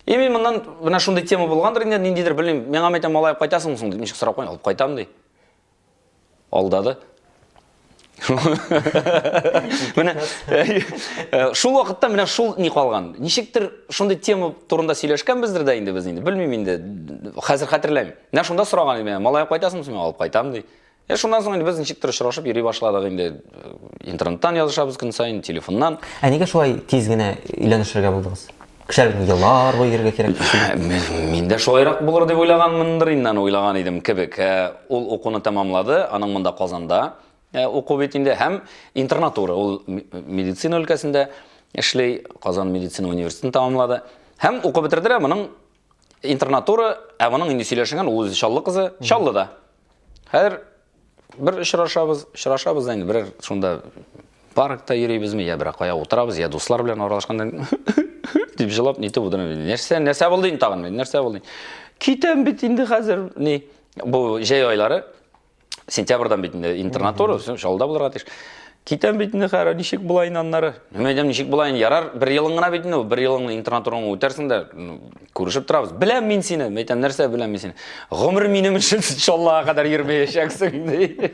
И мин моннан менә шундый тема булгандыр инде, ниндидер белмим. Миңа әйтәм, малай алып кайтасыңмы соң дип, ничек сорап куйдым, алып кайтам ди. Алдады. Менә э, шул вакытта менә шул ни калган. Ничектер шундый тема турында сөйләшкәнбездер дә инде без инде. Белмим инде. Хәзер хәтерләмим. Менә шунда сораган идем, малай алып кайтасыңмы соң? Алып кайтам ди. Ә шуннан соң инде без ничектер очрашып йөри башладык инде. Интернеттан язышабыз көн саен, телефоннан.
Ә нигә шулай тиз генә өйләнешергә булдыгыз? Кешеләр бит еллар буе йөрергә кирәк дип сөйли.
Мин дә шулайрак булыр дип уйлаганмындыр инде, аны уйлаган идем кебек. Ул укуны тәмамлады, аның монда Казанда уку бит инде һәм интернатура, ул медицина өлкәсендә эшли, Казан медицина университетын тәмамлады. Һәм укып бетерде дә моның интернатура, ә моның инде сөйләшенгән, ул үзе Чаллы кызы, Чаллыда. Хәзер бер очрашабыз, очрашабыз да инде, берәр шунда паркта йөрибезме, я берәр кая утырабыз, я дуслар белән аралашканда дип җылап нитеп утырам. Нәрсә, нәрсә булды инде тагын, нәрсә булды? Китәм бит инде хәзер, ни, бу җәй айлары, сентябрьдан бит инде интернатура, Чаллыда булырга тиеш. Китәм бит инде хәзер, ничек була инде аннары? Мин әйтәм, ничек була инде, ярар, бер елың гына бит инде, бер елыңны интернатураңны үтәрсең дә, күрешеп торабыз. Беләм мин сине, мин әйтәм, нәрсә беләм мин сине? Гомер минем өчен Чаллыга кадәр йөрмәячәксең, ди.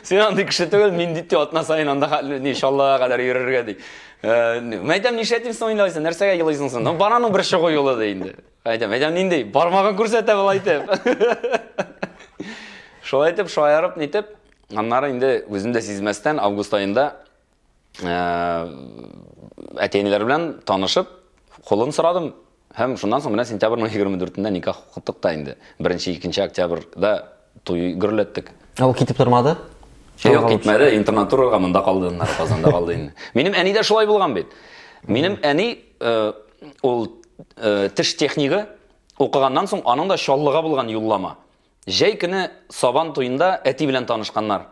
Син андый кеше түгел, мин дип атна саен анда ни Чаллыга кадәр йөрергә ди. Э, мин әйтәм, нишләтим соң инде алайса, нәрсәгә елыйсың соң? Ну, бананың бер чыгу юлы ди инде. Әйтәм, әйтәм нинди? Бармагын күрсәтә болай итеп. Шулай итеп, шаярып, нитеп, аннары инде үзем дә сизмәстән август аенда э, әти-әниләр белән танышып, кулын сорадым. Һәм шуннан соң менә сентябрьнең 24-ндә никах укыттык та инде. 1-2 октябрьдә туй гөрләттек.
Ә ул китеп тормады?
Юк, китмәде, интернатурага монда калды, аннары Казанда калды инде. Минем әни дә шулай булган бит. Минем әни э, ул э, теш технигы укыганнан соң аның да Чаллыга булган юллама. Җәй көне Сабан туенда әти белән танышканнар.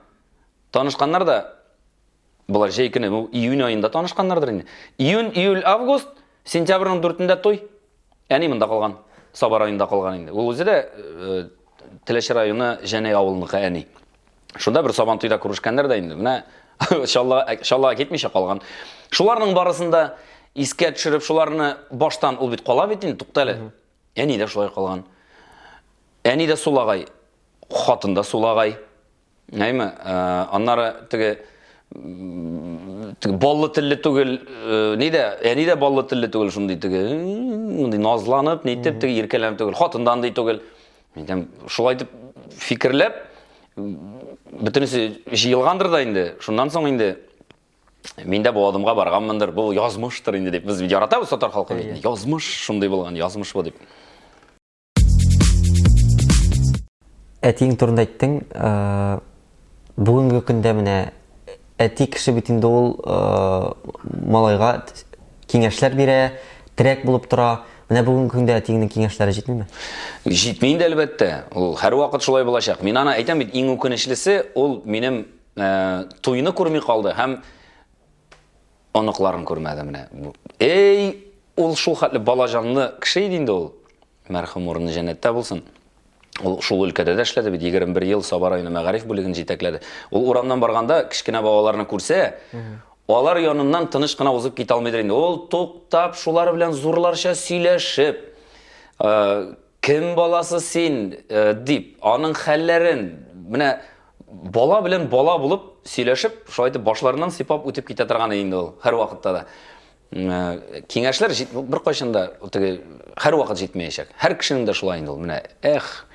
Танышканнар да болар җәй көне, бу июнь аенда танышканнардыр инде. Июнь, июль, август, сентябрьнең 4-ндә туй. Әни монда калган, Саба районында калган инде. Ул үзе дә э, Теләче районы Җәнәй авылыныкы әни. Шунда бер Сабан туйда күрешкәннәр дә инде. Менә Чаллыга Чаллыга китмичә калган. Шуларның барысын да искә төшереп, шуларны баштан ул бит кала бит инде, тукта әле. Әни дә шулай калган. Әни дә сулагай, хатын да сулагай. Әйме, э, аннары теге теге баллы телле түгел, э, ни дә, әни дә баллы телле түгел, шундый теге, мондый назланып, нитеп, теге иркәләнеп түгел, хатын да андый түгел. Мин әйтәм, шулай итеп фикерләп, бөтенесе җыелгандыр да инде. Шуннан соң инде мин дә бу адымга барганмындыр, бу язмыштыр инде дип. Без яратабыз татар халкы бит. Язмыш шундый булган, язмыш бу дип.
Әтиең турында әйттең, э, бүгенге көндә менә әти кеше бит инде ул э, малайга киңәшләр бирә, терәк булып тора. Менә бүгенге көндә әтиеңнең киңәшләре җитмиме?
Җитми инде әлбәттә. Ул һәрвакыт шулай булачак. Мин аны әйтәм бит, иң үкенечлесе ул минем э, туйны күрми калды һәм оныкларын күрмәде менә. Эй, ул шул хәтле бала җанлы кеше иде инде ул. Мәрхүм урыны җәннәттә булсын. Ул шул өлкәдә дә эшләде бит, 21 ел Саба районы мәгариф бүлеген җитәкләде. Ул урамнан барганда кечкенә балаларны күрсә, алар яныннан тыныч кына узып китә алмыйдыр инде. Ул туктап, шулар белән зурларча сөйләшеп, э, кем баласы син, э, дип, аның хәлләрен, менә бала белән бала булып сөйләшеп, шулай итеп башларыннан сыйпап үтеп китә торган инде ул һәрвакытта да. Э, киңәшләр беркайчан да теге һәрвакыт җитмәячәк. Һәр кешенең дә шулай инде ул. Менә эх,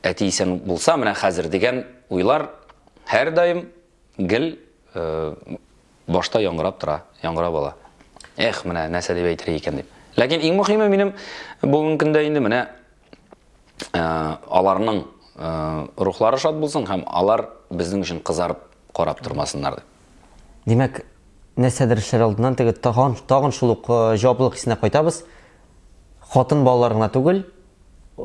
әти исән булса, менә хәзер дигән уйлар һәрдаим гел э, башта яңгырап тора, яңгырап ала. Эх, менә нәрсә дип әйтер икән дип. Ләкин иң мөһиме минем бүгенге көндә инде менә э, аларның рухлары шат булсын һәм алар безнең өчен кызарып карап тормасыннар дип.
Димәк, нәрсәдер эшләр алдыннан теге тагын, тагын шул ук э, җаваплылык хисенә кайтабыз. Хатын балалар гына түгел, э,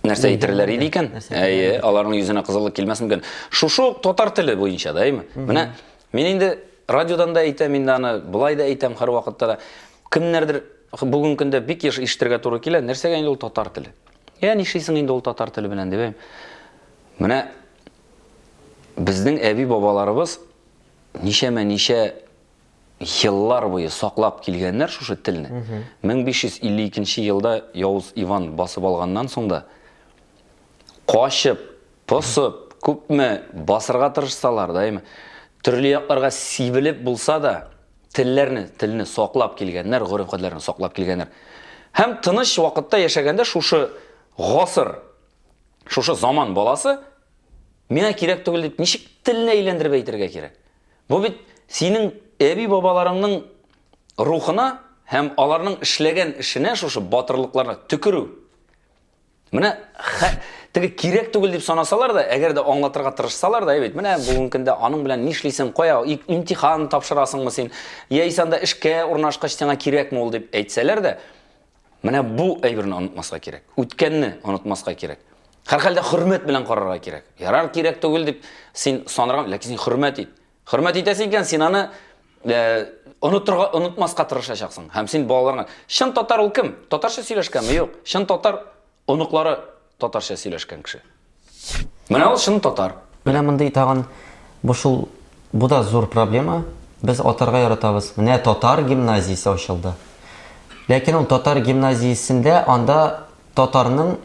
нәрсә әйтерләр иде икән? Әйе, аларның йөзенә кызыллык килмәс микән? Шушы ук татар теле буенча да, әйме? Менә мин инде радиодан да әйтәм инде аны, болай да әйтәм һәрвакытта да. Кемнәрдер бүгенге көндә бик еш ишетергә туры килә, нәрсәгә инде ул татар теле? Я нишлисең инде ул татар теле белән дип. Менә безнең әби-бабаларыбыз ничәмә ничә еллар буе саклап килгәннәр шушы телне. 1552 елда Явыз Иван басып алганнан соң да качып, посып, күпме басырга тырышсалар да, әйме, төрле якларга сибелеп булса да, телләрне, телне саклап килгәннәр, гореф-гадәтләрне саклап килгәннәр. Һәм тыныч вакытта яшәгәндә шушы гасыр, шушы заман баласы миңа кирәк түгел дип ничек телне әйләндереп әйтергә кирәк? Бу бит синең әби-бабаларыңның рухына һәм аларның эшләгән эшенә шушы батырлыкларына төкерү. Менә теге кирәк түгел дип санасалар да, әгәр дә аңлатырга тырышсалар да, әйбәт, менә бүгенге көндә аның белән нишлисең, кая имтихан тапшырасыңмы син, яисә анда эшкә урнашкач сиңа кирәкме ул дип әйтсәләр дә, менә бу әйберне онытмаска кирәк. Үткәнне онытмаска кирәк. Һәрхәлдә хөрмәт белән карарга кирәк. Ярар, кирәк түгел дип син санарга, ләкин син хөрмәт ит. Хөрмәт итәсең икән, син аны э, онытырга, онытмаска тырышачаксың. Һәм син балаларыңа, чын татар ул кем? Татарча сөйләшкәнме? Юк. Чын татар оныклары татарча сөйләшкән кеше. Менә ул чын татар.
Менә мондый тагын бу шул бу да зур проблема. Без атарга яратабыз. Менә татар гимназиясе ачылды. Ләкин ул татар гимназиясендә анда татарның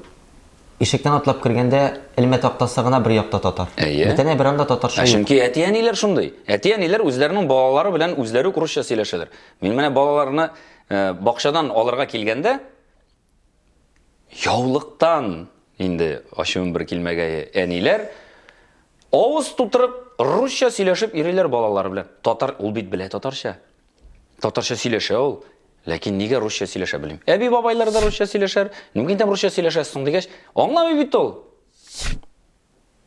Ишектән атлап кергәндә элмә тактасы гына бер якта татар.
Әйе.
Бөтенләй бер анда татарча
Ә
юк.
чөнки әти-әниләр шундый. Әти-әниләр үзләренең балалары белән үзләре үк русча сөйләшәләр. Мин менә балаларны э, бакчадан алырга килгәндә яулыктан инде ачуым бер килмәгәе әниләр авыз тутырып русча сөйләшеп йөриләр балалары белән. Татар ул бит белә татарча. Татарча сөйләшә ул. Ләкин нигә русча сөйләшә белмим. Әби бабайлар да русча сөйләшәр. Нигә инде русча сөйләшәсең соң дигәч, аңламый бит ул.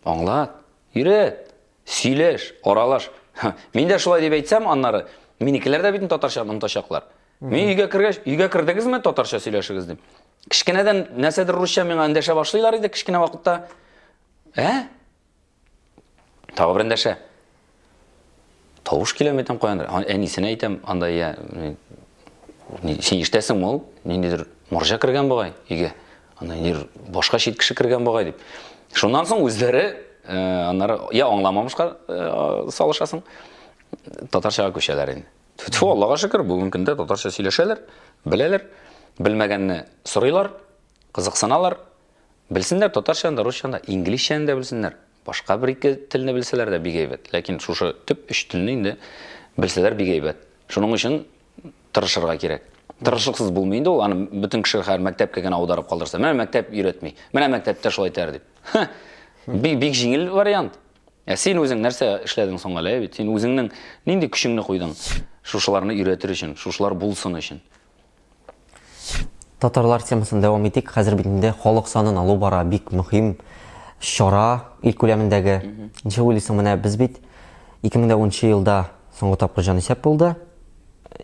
Аңлат, өйрәт, сөйләш, аралаш. Мин дә шулай дип әйтсәм, аннары минекеләр дә бит татарча онытачаклар. Мин өйгә кергәч, өйгә кердегезме, татарча сөйләшегез дим. Кечкенәдән нәрсәдер русча миңа эндәшә башлыйлар иде кечкенә вакытта. Ә? Тагы бер эндәшә. Тавыш килә әйтәм каяндыр. Әнисенә әйтәм, анда я син ишетәсеңме ул? Ниндидер морҗа кергән бугай өйгә. Анда ниндидер башка чит кеше кергән бугай дип. Шуннан соң үзләре э, аннары я аңламамышка э, салышасың. Татарчага күчәләр инде. Тфу, Аллага шөкер, бүгенге көндә татарча сөйләшәләр, беләләр, белмәгәнне сорыйлар, кызыксыналар. Белсеннәр татарчаны да, русчаны да, инглизчәне дә белсеннәр. Башка бер-ике телне белсәләр дә бик әйбәт. Ләкин шушы төп өч телне инде белсәләр бик әйбәт. Шуның өчен тырышырга кирәк. Тырышлыксыз булмый инде ул, аны бөтен кеше хәзер мәктәпкә генә аударып калдырса. Менә мәктәп өйрәтми. Менә мәктәптә шулай итәр дип. Бик бик җиңел вариант. Ә син үзең нәрсә эшләдең соң әле, бит? Син үзеңнең нинди көчеңне куйдың шушыларны өйрәтер өчен, шушылар булсын өчен?
Татарлар темасын дәвам итик. Хәзер бит инде халык санын алу бара, бик мөһим чара ил күләмендәге. Ничек уйлыйсың, менә без бит 2010 елда соңгы тапкыр җанисәп булды.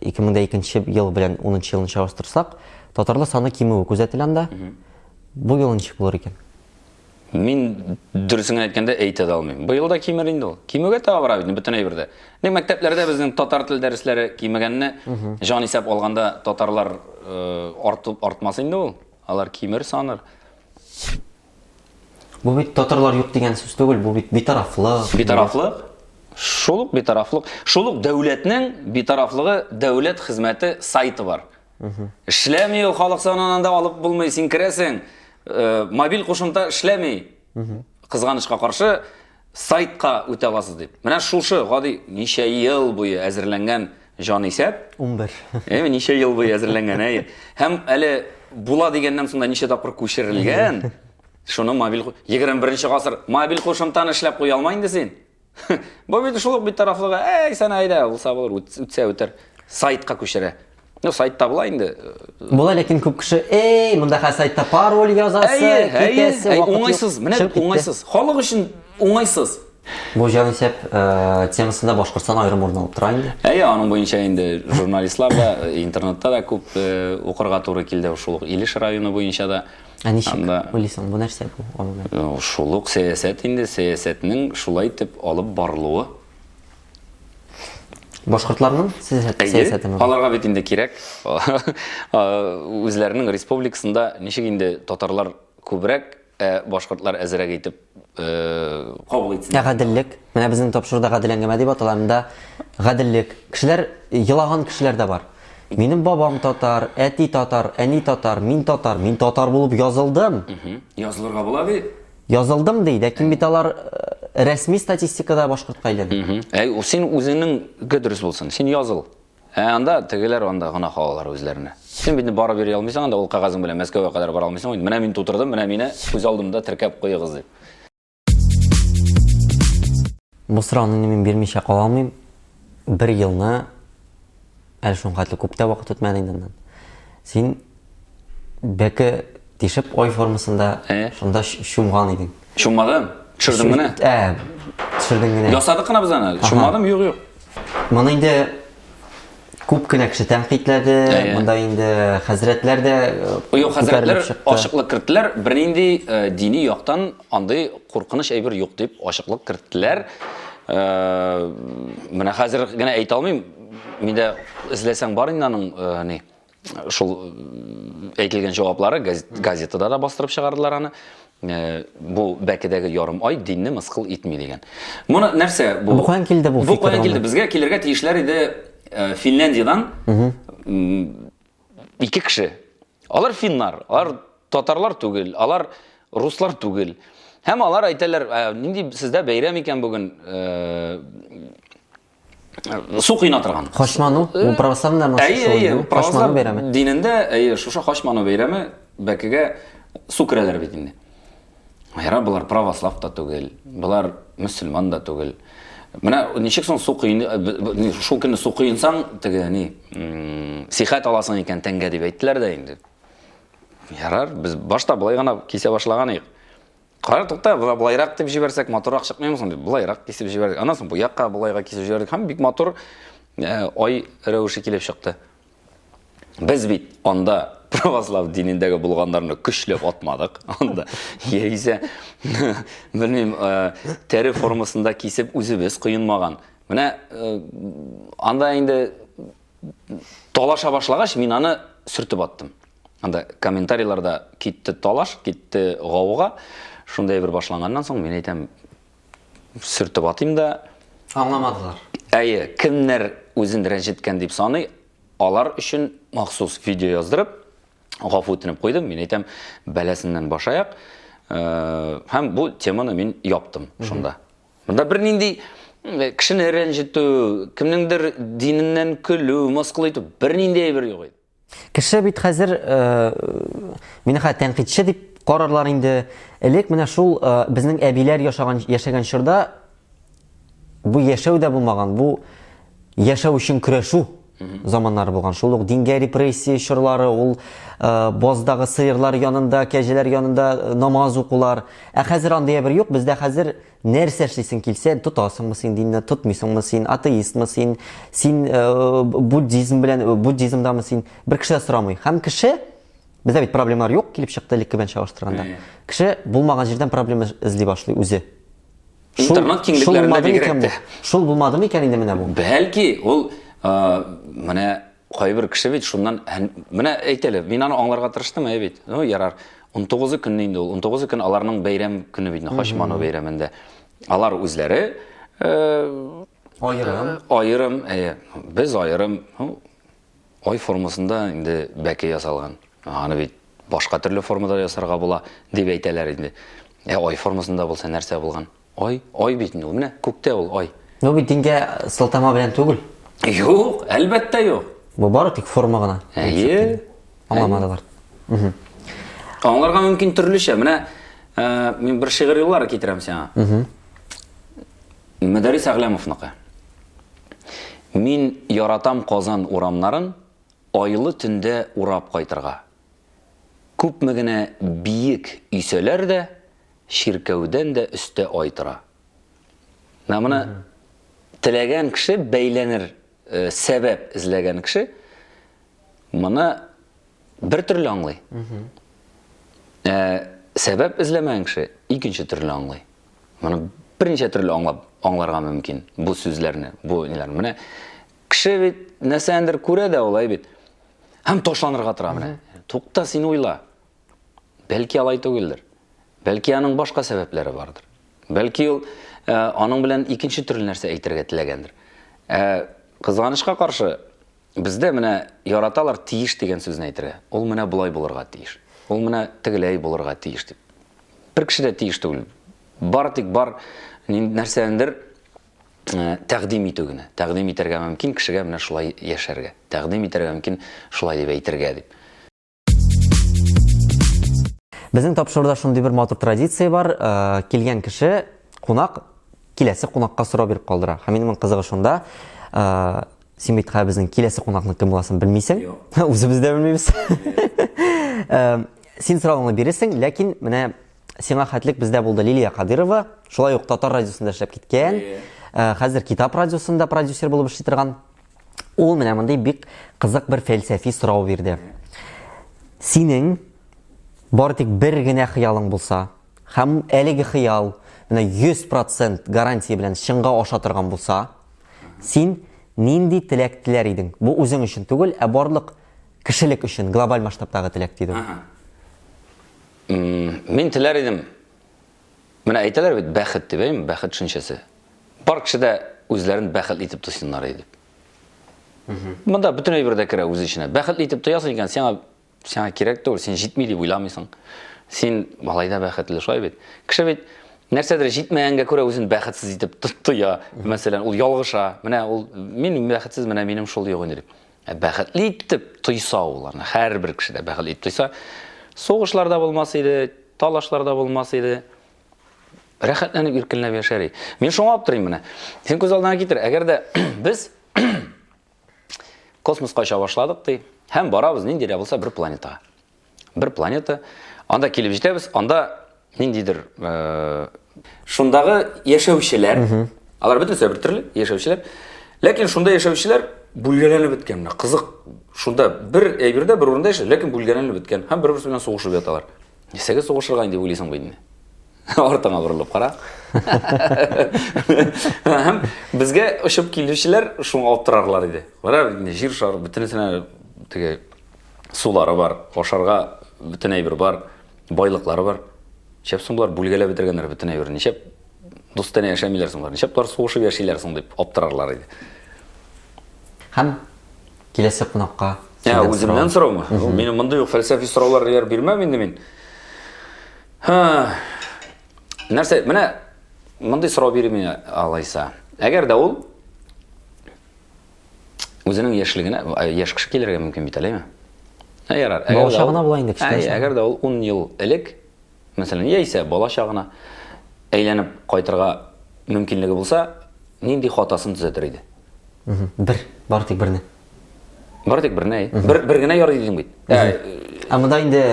2002 ел белән 10 елны чагыштырсак, татарлар саны кимүе күзәтелә анда. Бу ел ничек булыр икән?
Мин дөресен генә әйткәндә әйтә дә алмыйм. Быел да кимер инде ул. Кимүгә таба бара бит бөтен әйбердә. Ник мәктәпләрдә безнең татар тел дәресләре кимегәнне җан исәп алганда татарлар э, артып артмас инде ул. Алар кимер саныр.
Бу бит татарлар юк дигән сүз түгел, бу бит битарафлык.
Битарафлык. Шул ук битарафлык. Шул ук дәүләтнең битарафлыгы дәүләт хезмәте сайты бар. Эшләми ул халык санын анда алып булмый, син керәсең, э, мобиль кушымта эшләми. Кызганычка каршы, сайтка үтә аласыз дип. Менә шушы гади ничә ел буе әзерләнгән җанисәп.
11.
Әйе, ничә ел буе әзерләнгән, әйе. Һәм әле була дигәннән соң да ничә тапкыр күчерелгән. Шуны мобиль 21 гасыр мобиль кушымтаны эшләп куя алмай инде син. Бу бит шул ук битарафлыгы. Әй, сән әйдә, булса булыр, үтсә үтәр. Сайтка күчерә. Ну, сайтта була инде.
Була, ләкин күп кеше, эй, монда хәзер сайтта пароль язасы,
китәсе, вакыт уңайсыз, менә уңайсыз. Халык өчен уңайсыз.
Бу җанисәп э, темасында Башкортстан аерым урын алып тора инде.
Әйе, аның буенча инде журналистлар да, интернетта да күп э, укырга туры килде, шул ук Илеш районы буенча да.
Ә ничек Анда, уйлыйсың, бу нәрсә бу гомумән?
Ну, шул ук сәясәт инде, сәясәтнең шулай итеп алып барылуы.
Башкортларның сәясәтеме?
Аларга бит инде кирәк. Үзләренең республикасында ничек инде татарлар күбрәк, ә башкортлар әзрәк итеп кабул итсен.
Ә гаделлек? Менә безнең тапшыруда гадел әңгәмә дип атала. Монда гаделлек. Кешеләр елаган кешеләр дә бар. Минем бабам татар, әти татар, әни татар, мин татар, мин татар булып язылдым.
Язылырга була бит.
Язылдым ди, ләкин бит алар э, рәсми статистикада башкортка әйләнә.
Әй, син үзеңнең дөрес булсын. Син языл. Ә анда тегеләр анда гөнаһ алалар үзләренә. Син бит барып йөри алмыйсың анда ул кәгазең белән Мәскәүгә кадәр бара алмыйсың. Менә мин тутырдым, менә мине күз алдымда теркәп куегыз дип.
Бу сорауны мин бирмичә кала алмыйм. Бер елны әле шуның хәтле күп тә вакыт үтмәде инде аннан. Син бәке тишеп ай формасында
Ә?
шунда чумган идең.
Чуммадым. Төшердем генә.
Ә, төшердең генә.
Ясадык кына без аны. Чуммадым, юк, юк.
Моны инде күп кенә кеше тәнкыйтьләде,
Әйе.
монда инде хәзрәтләр дә э,
Юк, хәзрәтләр
күтәрелеп чыкты.
ачыклык керттеләр. Бернинди э, дини яктан андый куркыныч әйбер юк дип ачыклык керттеләр. Э, менә хәзер генә әйтә алмыйм. Миндә эзләсәң бар инде аның э, ни шул әйтелгән җаваплары газетада да бастырып чыгардылар аны. Э, бу бәкедәге ярым ай динне мыскыл итми дигән. Моны нәрсә
бу? Бу каян килде бу?
Бу каян килде? Безгә килергә тиешләр иде э, Финляндиядән ике кеше. Алар финнар, алар татарлар түгел, алар руслар түгел. Һәм алар әйтәләр, «Ә, нинди сездә бәйрәм икән бүген, э, су коена торган.
Хачману, бу православныйларның
Әйе,
шул
әйе,
инде, Хачману
православ
бәйрәме.
динендә, әйе, шушы Хачману бәйрәме бәкегә су керәләр бит инде. Ярар, болар православ та түгел, болар мөселман да түгел. Менә ничек соң су коен, шул көнне су коенсаң, теге ни, сихәт аласың икән тәнгә дип әйттеләр дә инде. Ярар, без башта болай гына кисә башлаган идек. Кара, тукта, болай былайрак дип җибәрсәк, матуррак чыкмыймы соң дип, былайрак кисеп җибәрдек. Аннан соң бу якка болайга кисеп җибәрдек һәм бик матур э, ай рәвеше килеп чыкты. Без бит анда православ динендәге булганнарны көчләп атмадык. Анда яисә белмим, э, тәре формасында кисеп үзебез коенмаган. Менә э, анда инде талаша башлагач, мин аны сөртеп аттым. Анда комментарийларда китте талаш, китте гауга. Шундай бер башланганнан соң мин әйтәм, сөртеп атыйм да.
Аңламадылар.
Әйе, кемнәр үзен рәнҗеткән дип саный, алар өчен махсус видео яздырып, гафу үтенеп куйдым. Мин әйтәм, бәласеннән башаяк. Э, һәм бу теманы мин яптым шунда. Монда бернинди э, кешене рәнҗетү, кемнеңдер диненнән көлү, мыскыл итү бернинди әйбер юк иде.
Кеше бит хәзер э, мине хәзер тәнкыйтьче дип карарлар инде. Элек менә шул э, безнең әбиләр яшаган яшәгән чорда бу яшәү дә булмаган, бу яшәү өчен көрәшү заманнары булган. Шул ук дингә репрессия чорлары, ул э, баздагы сыерлар янында, кәҗәләр янында э, намаз укулар. Ә хәзер андый әйбер юк. Бездә хәзер нәрсә эшлисең килсә, тотасыңмы син динне, тотмыйсыңмы син, атеистмы син, син э, буддизм белән, э, буддизмдамы син, бер кеше дә сорамый. Һәм кеше Бездә бит проблемалар юк килеп чыкты элекке белән чагыштырганда. Кеше булмаган җирдән проблема эзли башлый үзе.
Интернет киңлекләрендә бигрәк тә.
Шул булмады микән инде менә бу?
Бәлки, ул менә кайбер кеше бит шуннан менә әйт әле, мин аны аңларга тырыштым, әй бит. Ну, ярар. 19 көнне инде ул. 19 көн аларның бәйрәм көне бит, Хачману бәйрәмендә. Алар үзләре
аерым.
Аерым, әйе. Без аерым. Ну, Ай формасында инде бәке ясалган. Аны бит башка төрле формада ясарга була, дип әйтәләр инде. Ә ай формасында булса нәрсә булган? Ай, ай бит инде ул, менә күктә ул ай.
Бу бит дингә сылтама белән түгел.
Юк, әлбәттә юк.
Бу бары тик форма гына.
Әйе.
Аңламадылар.
Аңларга мөмкин төрлечә. Менә э, мин бер шигырь юллары китерәм сиңа. Мөдәррис Әгъләмовныкы. Мин яратам Казан урамнарын Айлы төндә урап кайтырга. Күпме генә биек өйсәләр дә, Чиркәүдән дә өстә ай тора. Менә моны теләгән кеше, бәйләнер э, сәбәп эзләгән кеше моны бер төрле аңлый. Ә сәбәп эзләмәгән кеше икенче төрле аңлый. Моны берничә төрле аңлап аңларга мөмкин бу сүзләрне, бу ниләрне. Менә Кеше бит нәрсәндер күрә дә ул, әй бит. Һәм ташланырга тора менә. Тукта, син уйла. Бәлки алай түгелдер. Бәлки аның башка сәбәпләре бардыр. Бәлки ул э, аның белән икенче төрле нәрсә әйтергә теләгәндер. Ә кызганычка каршы, бездә менә яраталар тиеш дигән сүзне әйтергә. Ул менә болай булырга тиеш. Ул менә тегеләй булырга тиеш дип. Бер кеше дә тиеш түгел. Бар тик бар нәрсәндер э, тәкъдим итү генә. Тәкъдим итәргә мөмкин кешегә менә шулай яшәргә. Тәкъдим итәргә мөмкин шулай дип әйтергә дип.
Безнең тапшыруда шундый бер матур традиция бар. Э, килгән кеше кунак киләсе кунакка сорау биреп калдыра. Һәм минем кызыгы шунда, э, син бит хәзер безнең киләсе кунакның кем буласын белмисең. Үзебез дә белмибез. Э, син соравыңны бирерсең, ләкин менә сиңа хәтлек бездә булды Лилия Кадырова, шулай ук Татар радиосында эшләп киткән. Хәзер Китап радиосында продюсер булып эшли торган. Ул менә мондый бик кызык бер фәлсәфи сорау бирде. Синең бары тик бер генә хыялың булса, һәм әлеге хыял менә 100% гарантия белән чынга аша торган булса, син нинди теләк теләр идең? Бу үзең өчен түгел, ә барлык кешелек өчен глобаль масштабтагы теләк диде ул.
Мин теләр идем. Менә әйтәләр бит бәхет дип, әйме, бәхет төшенчәсе. Бар кеше дә үзләрен бәхетле итеп тойсыннар иде дип. Монда бөтен әйбер дә керә үз эченә. Бәхетле итеп тоясың икән, сиңа сиңа кирәк түгел, син җитми дип уйламыйсың. Син малай да бәхетле, шулай бит. Кеше бит нәрсәдер җитмәгәнгә күрә үзен бәхетсез итеп тоя. Мәсәлән, ул ялгыша. Менә ул мин бәхетсез, менә минем шул юк инде дип. Ә бәхетле итеп тойса ул аны, һәрбер кеше дә бәхетле итеп тойса, сугышлар да булмас иде, талашлар да булмас иде. Рәхәтләнеп, иркенләп яшәр иде. Мин шуңа аптырыйм менә. Син күз алдыңа китер, әгәр дә без космоска оча башладык ди, һәм барабыз нинди дә булса бер планетага. Бер планета. Анда килеп җитәбез, анда ниндидер э, шундагы яшәүчеләр, алар бөтенесе бер төрле яшәүчеләр. Ләкин шунда яшәүчеләр бүлгәләнеп беткән. Менә кызык, шунда бер әйбердә бер урында яшәй, ләкин бүлгәләнеп беткән һәм бер-берсе белән сугышып яталар. Нәрсәгә сугышырга инде уйлыйсың бу инде? Артыңа борылып кара. Һәм безгә очып килүчеләр шуңа аптырарлар иде. Кара, җир шары бөтенесенә теге сулары бар, ашарга бөтен әйбер бар, байлыклары бар. Ничәп соң болар бүлгәләп бетергәннәр бөтен әйберне? Ничәп дустанә яшәмиләр соң болар? Ничәп болар сугышып яшиләр соң дип аптырарлар иде.
Һәм киләсе кунакка
Ә, үземнән сораумы? Минем мондый ук фәлсәфи сораулар яр бирмәм инде мин. Һа. Нәрсә, менә мондый сорау бирим мин алайса. Әгәр дә ул Үзенең яшьлегенә, яшь кеше килергә мөмкин бит әле, әйме? Ә ярар.
Бала чагына була инде кешеләр.
Әгәр дә ул 10 ел элек, мәсәлән, яисә бала чагына әйләнеп кайтырга мөмкинлеге булса, нинди хатасын төзәтер иде?
Бер, бары тик берне.
Бары тик берне, әй. Бер, бер генә ярый дидең бит.
Ә монда инде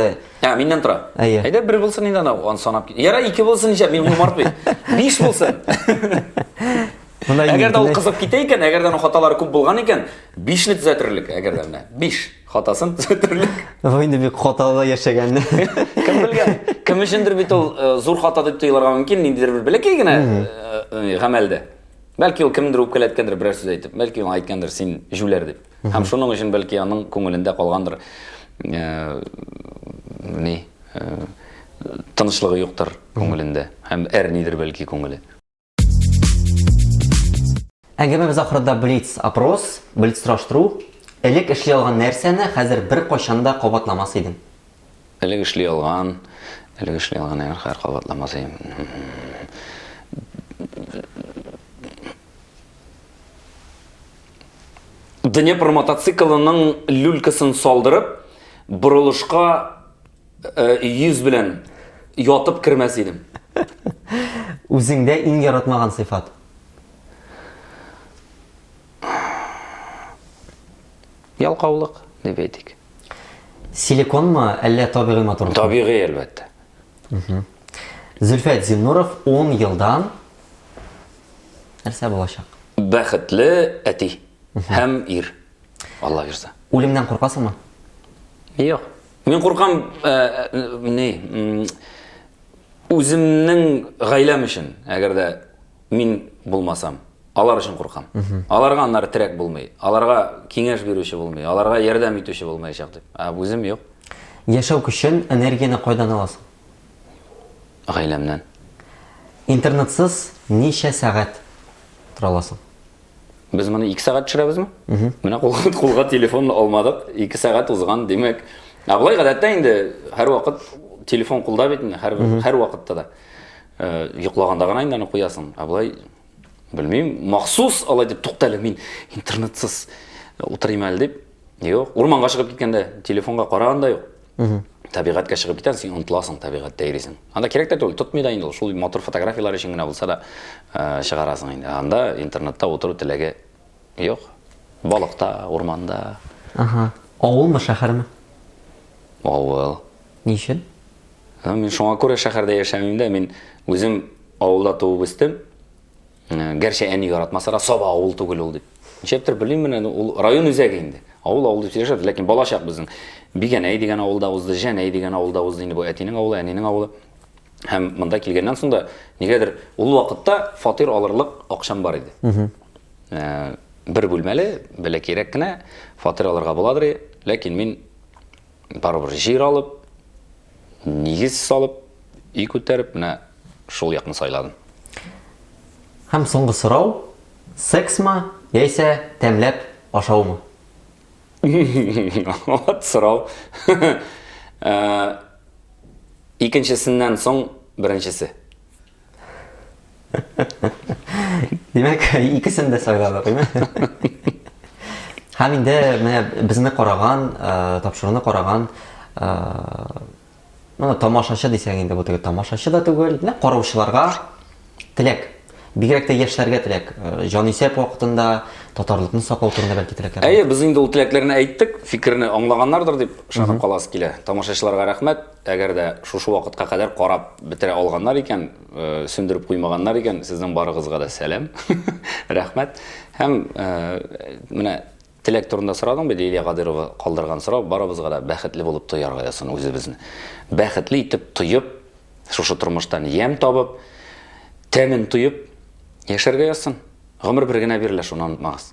Ә, миннән тора.
Әйе.
Әйдә бер булсын инде ана, аны санап кит. Ярай, ике булсын ничә, мин юмарт бит. Биш булсын.
Монда инде
Әгәр дә ул
бөтенләй-
кызып китә икән, әгәр дә аның хаталары күп булган икән, бишне төзәтерлек, әгәр дә менә биш хатасын төзәтерлек.
Бу инде бик хаталы яшәгән.
Кем белгән? Кем өчендер бит ул э, зур хата дип тоелырга мөмкин, ниндидер бер бәләкәй генә э, э, гамәлдә. Бәлки ул кемдер үпкәләткәндер берәр сүз әйтеп, бәлки ул әйткәндер син җүләр дип. Һәм шуның өчен бәлки аның күңелендә калгандыр э, ни э, тынычлыгы юктыр күңелендә һәм әрнидер бәлки күңеле.
Әңгәмәбез ахырында блиц опрос, блиц сораштыру. Элек эшли алган нәрсәне хәзер беркайчан да кабатламас идең?
Элек эшли алган, элек эшли алган әйбер хәзер кабатламас идем. Днепр мотоциклының люлькасын салдырып, борылышка э, йөз белән ятып кермәс идем.
Үзеңдә иң яратмаган сыйфат?
Ялкаулык, дип әйтик.
Силиконмы, әллә табигый матурлыкмы?
Табигый, әлбәттә.
Зөлфәт Зиннуров 10 елдан нәрсә булачак?
Бәхетле әти һәм ир. Алла бирса.
Үлемнән куркасыңмы?
Юк. Мин куркам, э, э, ни, үземнең гаиләм өчен, әгәр дә мин булмасам. Алар өчен куркам. Аларга аннары терәк булмый, аларга киңәш бирүче булмый, аларга ярдәм итүче булмаячак дип. Ә үзем юк.
Яшәү көчен, энергияне кайдан аласың?
Гаиләмнән.
Интернетсыз ничә сәгать тора аласың?
Без моны 2 сәгать төшерәбезме? Менә кулга, кулга телефон алмадык, 2 сәгать узган, димәк. Ә болай гадәттә инде һәрвакыт телефон кулда бит инде, һәр, һәрвакытта да. Э, йоклаганда гына инде аны куясың. Ә болай Белмим, махсус алай дип тукта әле мин интернетсыз утырыйм әле дип. Юк, урманга чыгып киткәндә телефонга караган да юк. Табигатькә чыгып китәсең, син онытыласың, табигатьтә йөрисең. Анда кирәк тә түгел, тотмый да инде ул. Шул матур фотографияләр өчен генә булса да э, чыгарасың инде. Анда интернетта утыру теләге юк. Балыкта, урманда.
Ага. Авылмы, шәһәрме?
Авыл.
Ни өчен?
Мин шуңа күрә шәһәрдә яшәмим дә, мин үзем авылда туып үстем. Гәрчә әни яратмаса да, Саба авыл түгел ул дип. Нишләптер белмим менә, ул район үзәге инде. Авыл авыл дип сөйләшәбез, ләкин балачак безнең Бигәнәй дигән авылда узды, Җәнәй дигән авылда узды инде бу әтинең авылы, әнинең авылы. Һәм монда килгәннән соң да нигәдер ул вакытта фатир алырлык акчам бар иде. Бер бүлмәле, бәләкәйрәк кенә фатир алырга буладыр, ләкин мин барыбер җир алып, нигез салып, өй күтәреп, менә шул якны сайладым.
Һәм соңгы сорау, сексмы яисә тәмләп ашаумы?
Вот сорау. Э, икенчесеннән соң беренчесе.
Димәк, икесен дә сайладык, әйме? Һәм инде менә безне караган, э, тапшыруны караган, э, менә тамашачы дисәң инде бу теге тамашачы да түгел, менә караучыларга теләк. Бигрәк тә яшьләргә теләк. Э, җанисәп вакытында татарлыкны саклау турында бәлки теләкләр.
Әйе, без инде ул теләкләрне әйттек, фикерне аңлаганнардыр дип ышанып каласы килә. Тамашачыларга рәхмәт. Әгәр дә шушы вакытка кадәр карап бетерә алганнар икән, э, сүндереп куймаганнар икән, сезнең барыгызга да сәлам. Рәхмәт. Һәм э, менә теләк турында сорадың бит, Лилия Кадырова калдырган сорау, барыбызга да бәхетле булып тоярга язсын үзебезне. Бәхетле итеп тоеп, шушы тормыштан ямь табып, тәмен тоеп яшәргә язсын. Гомер бер генә бирелә, шуны онытмагыз.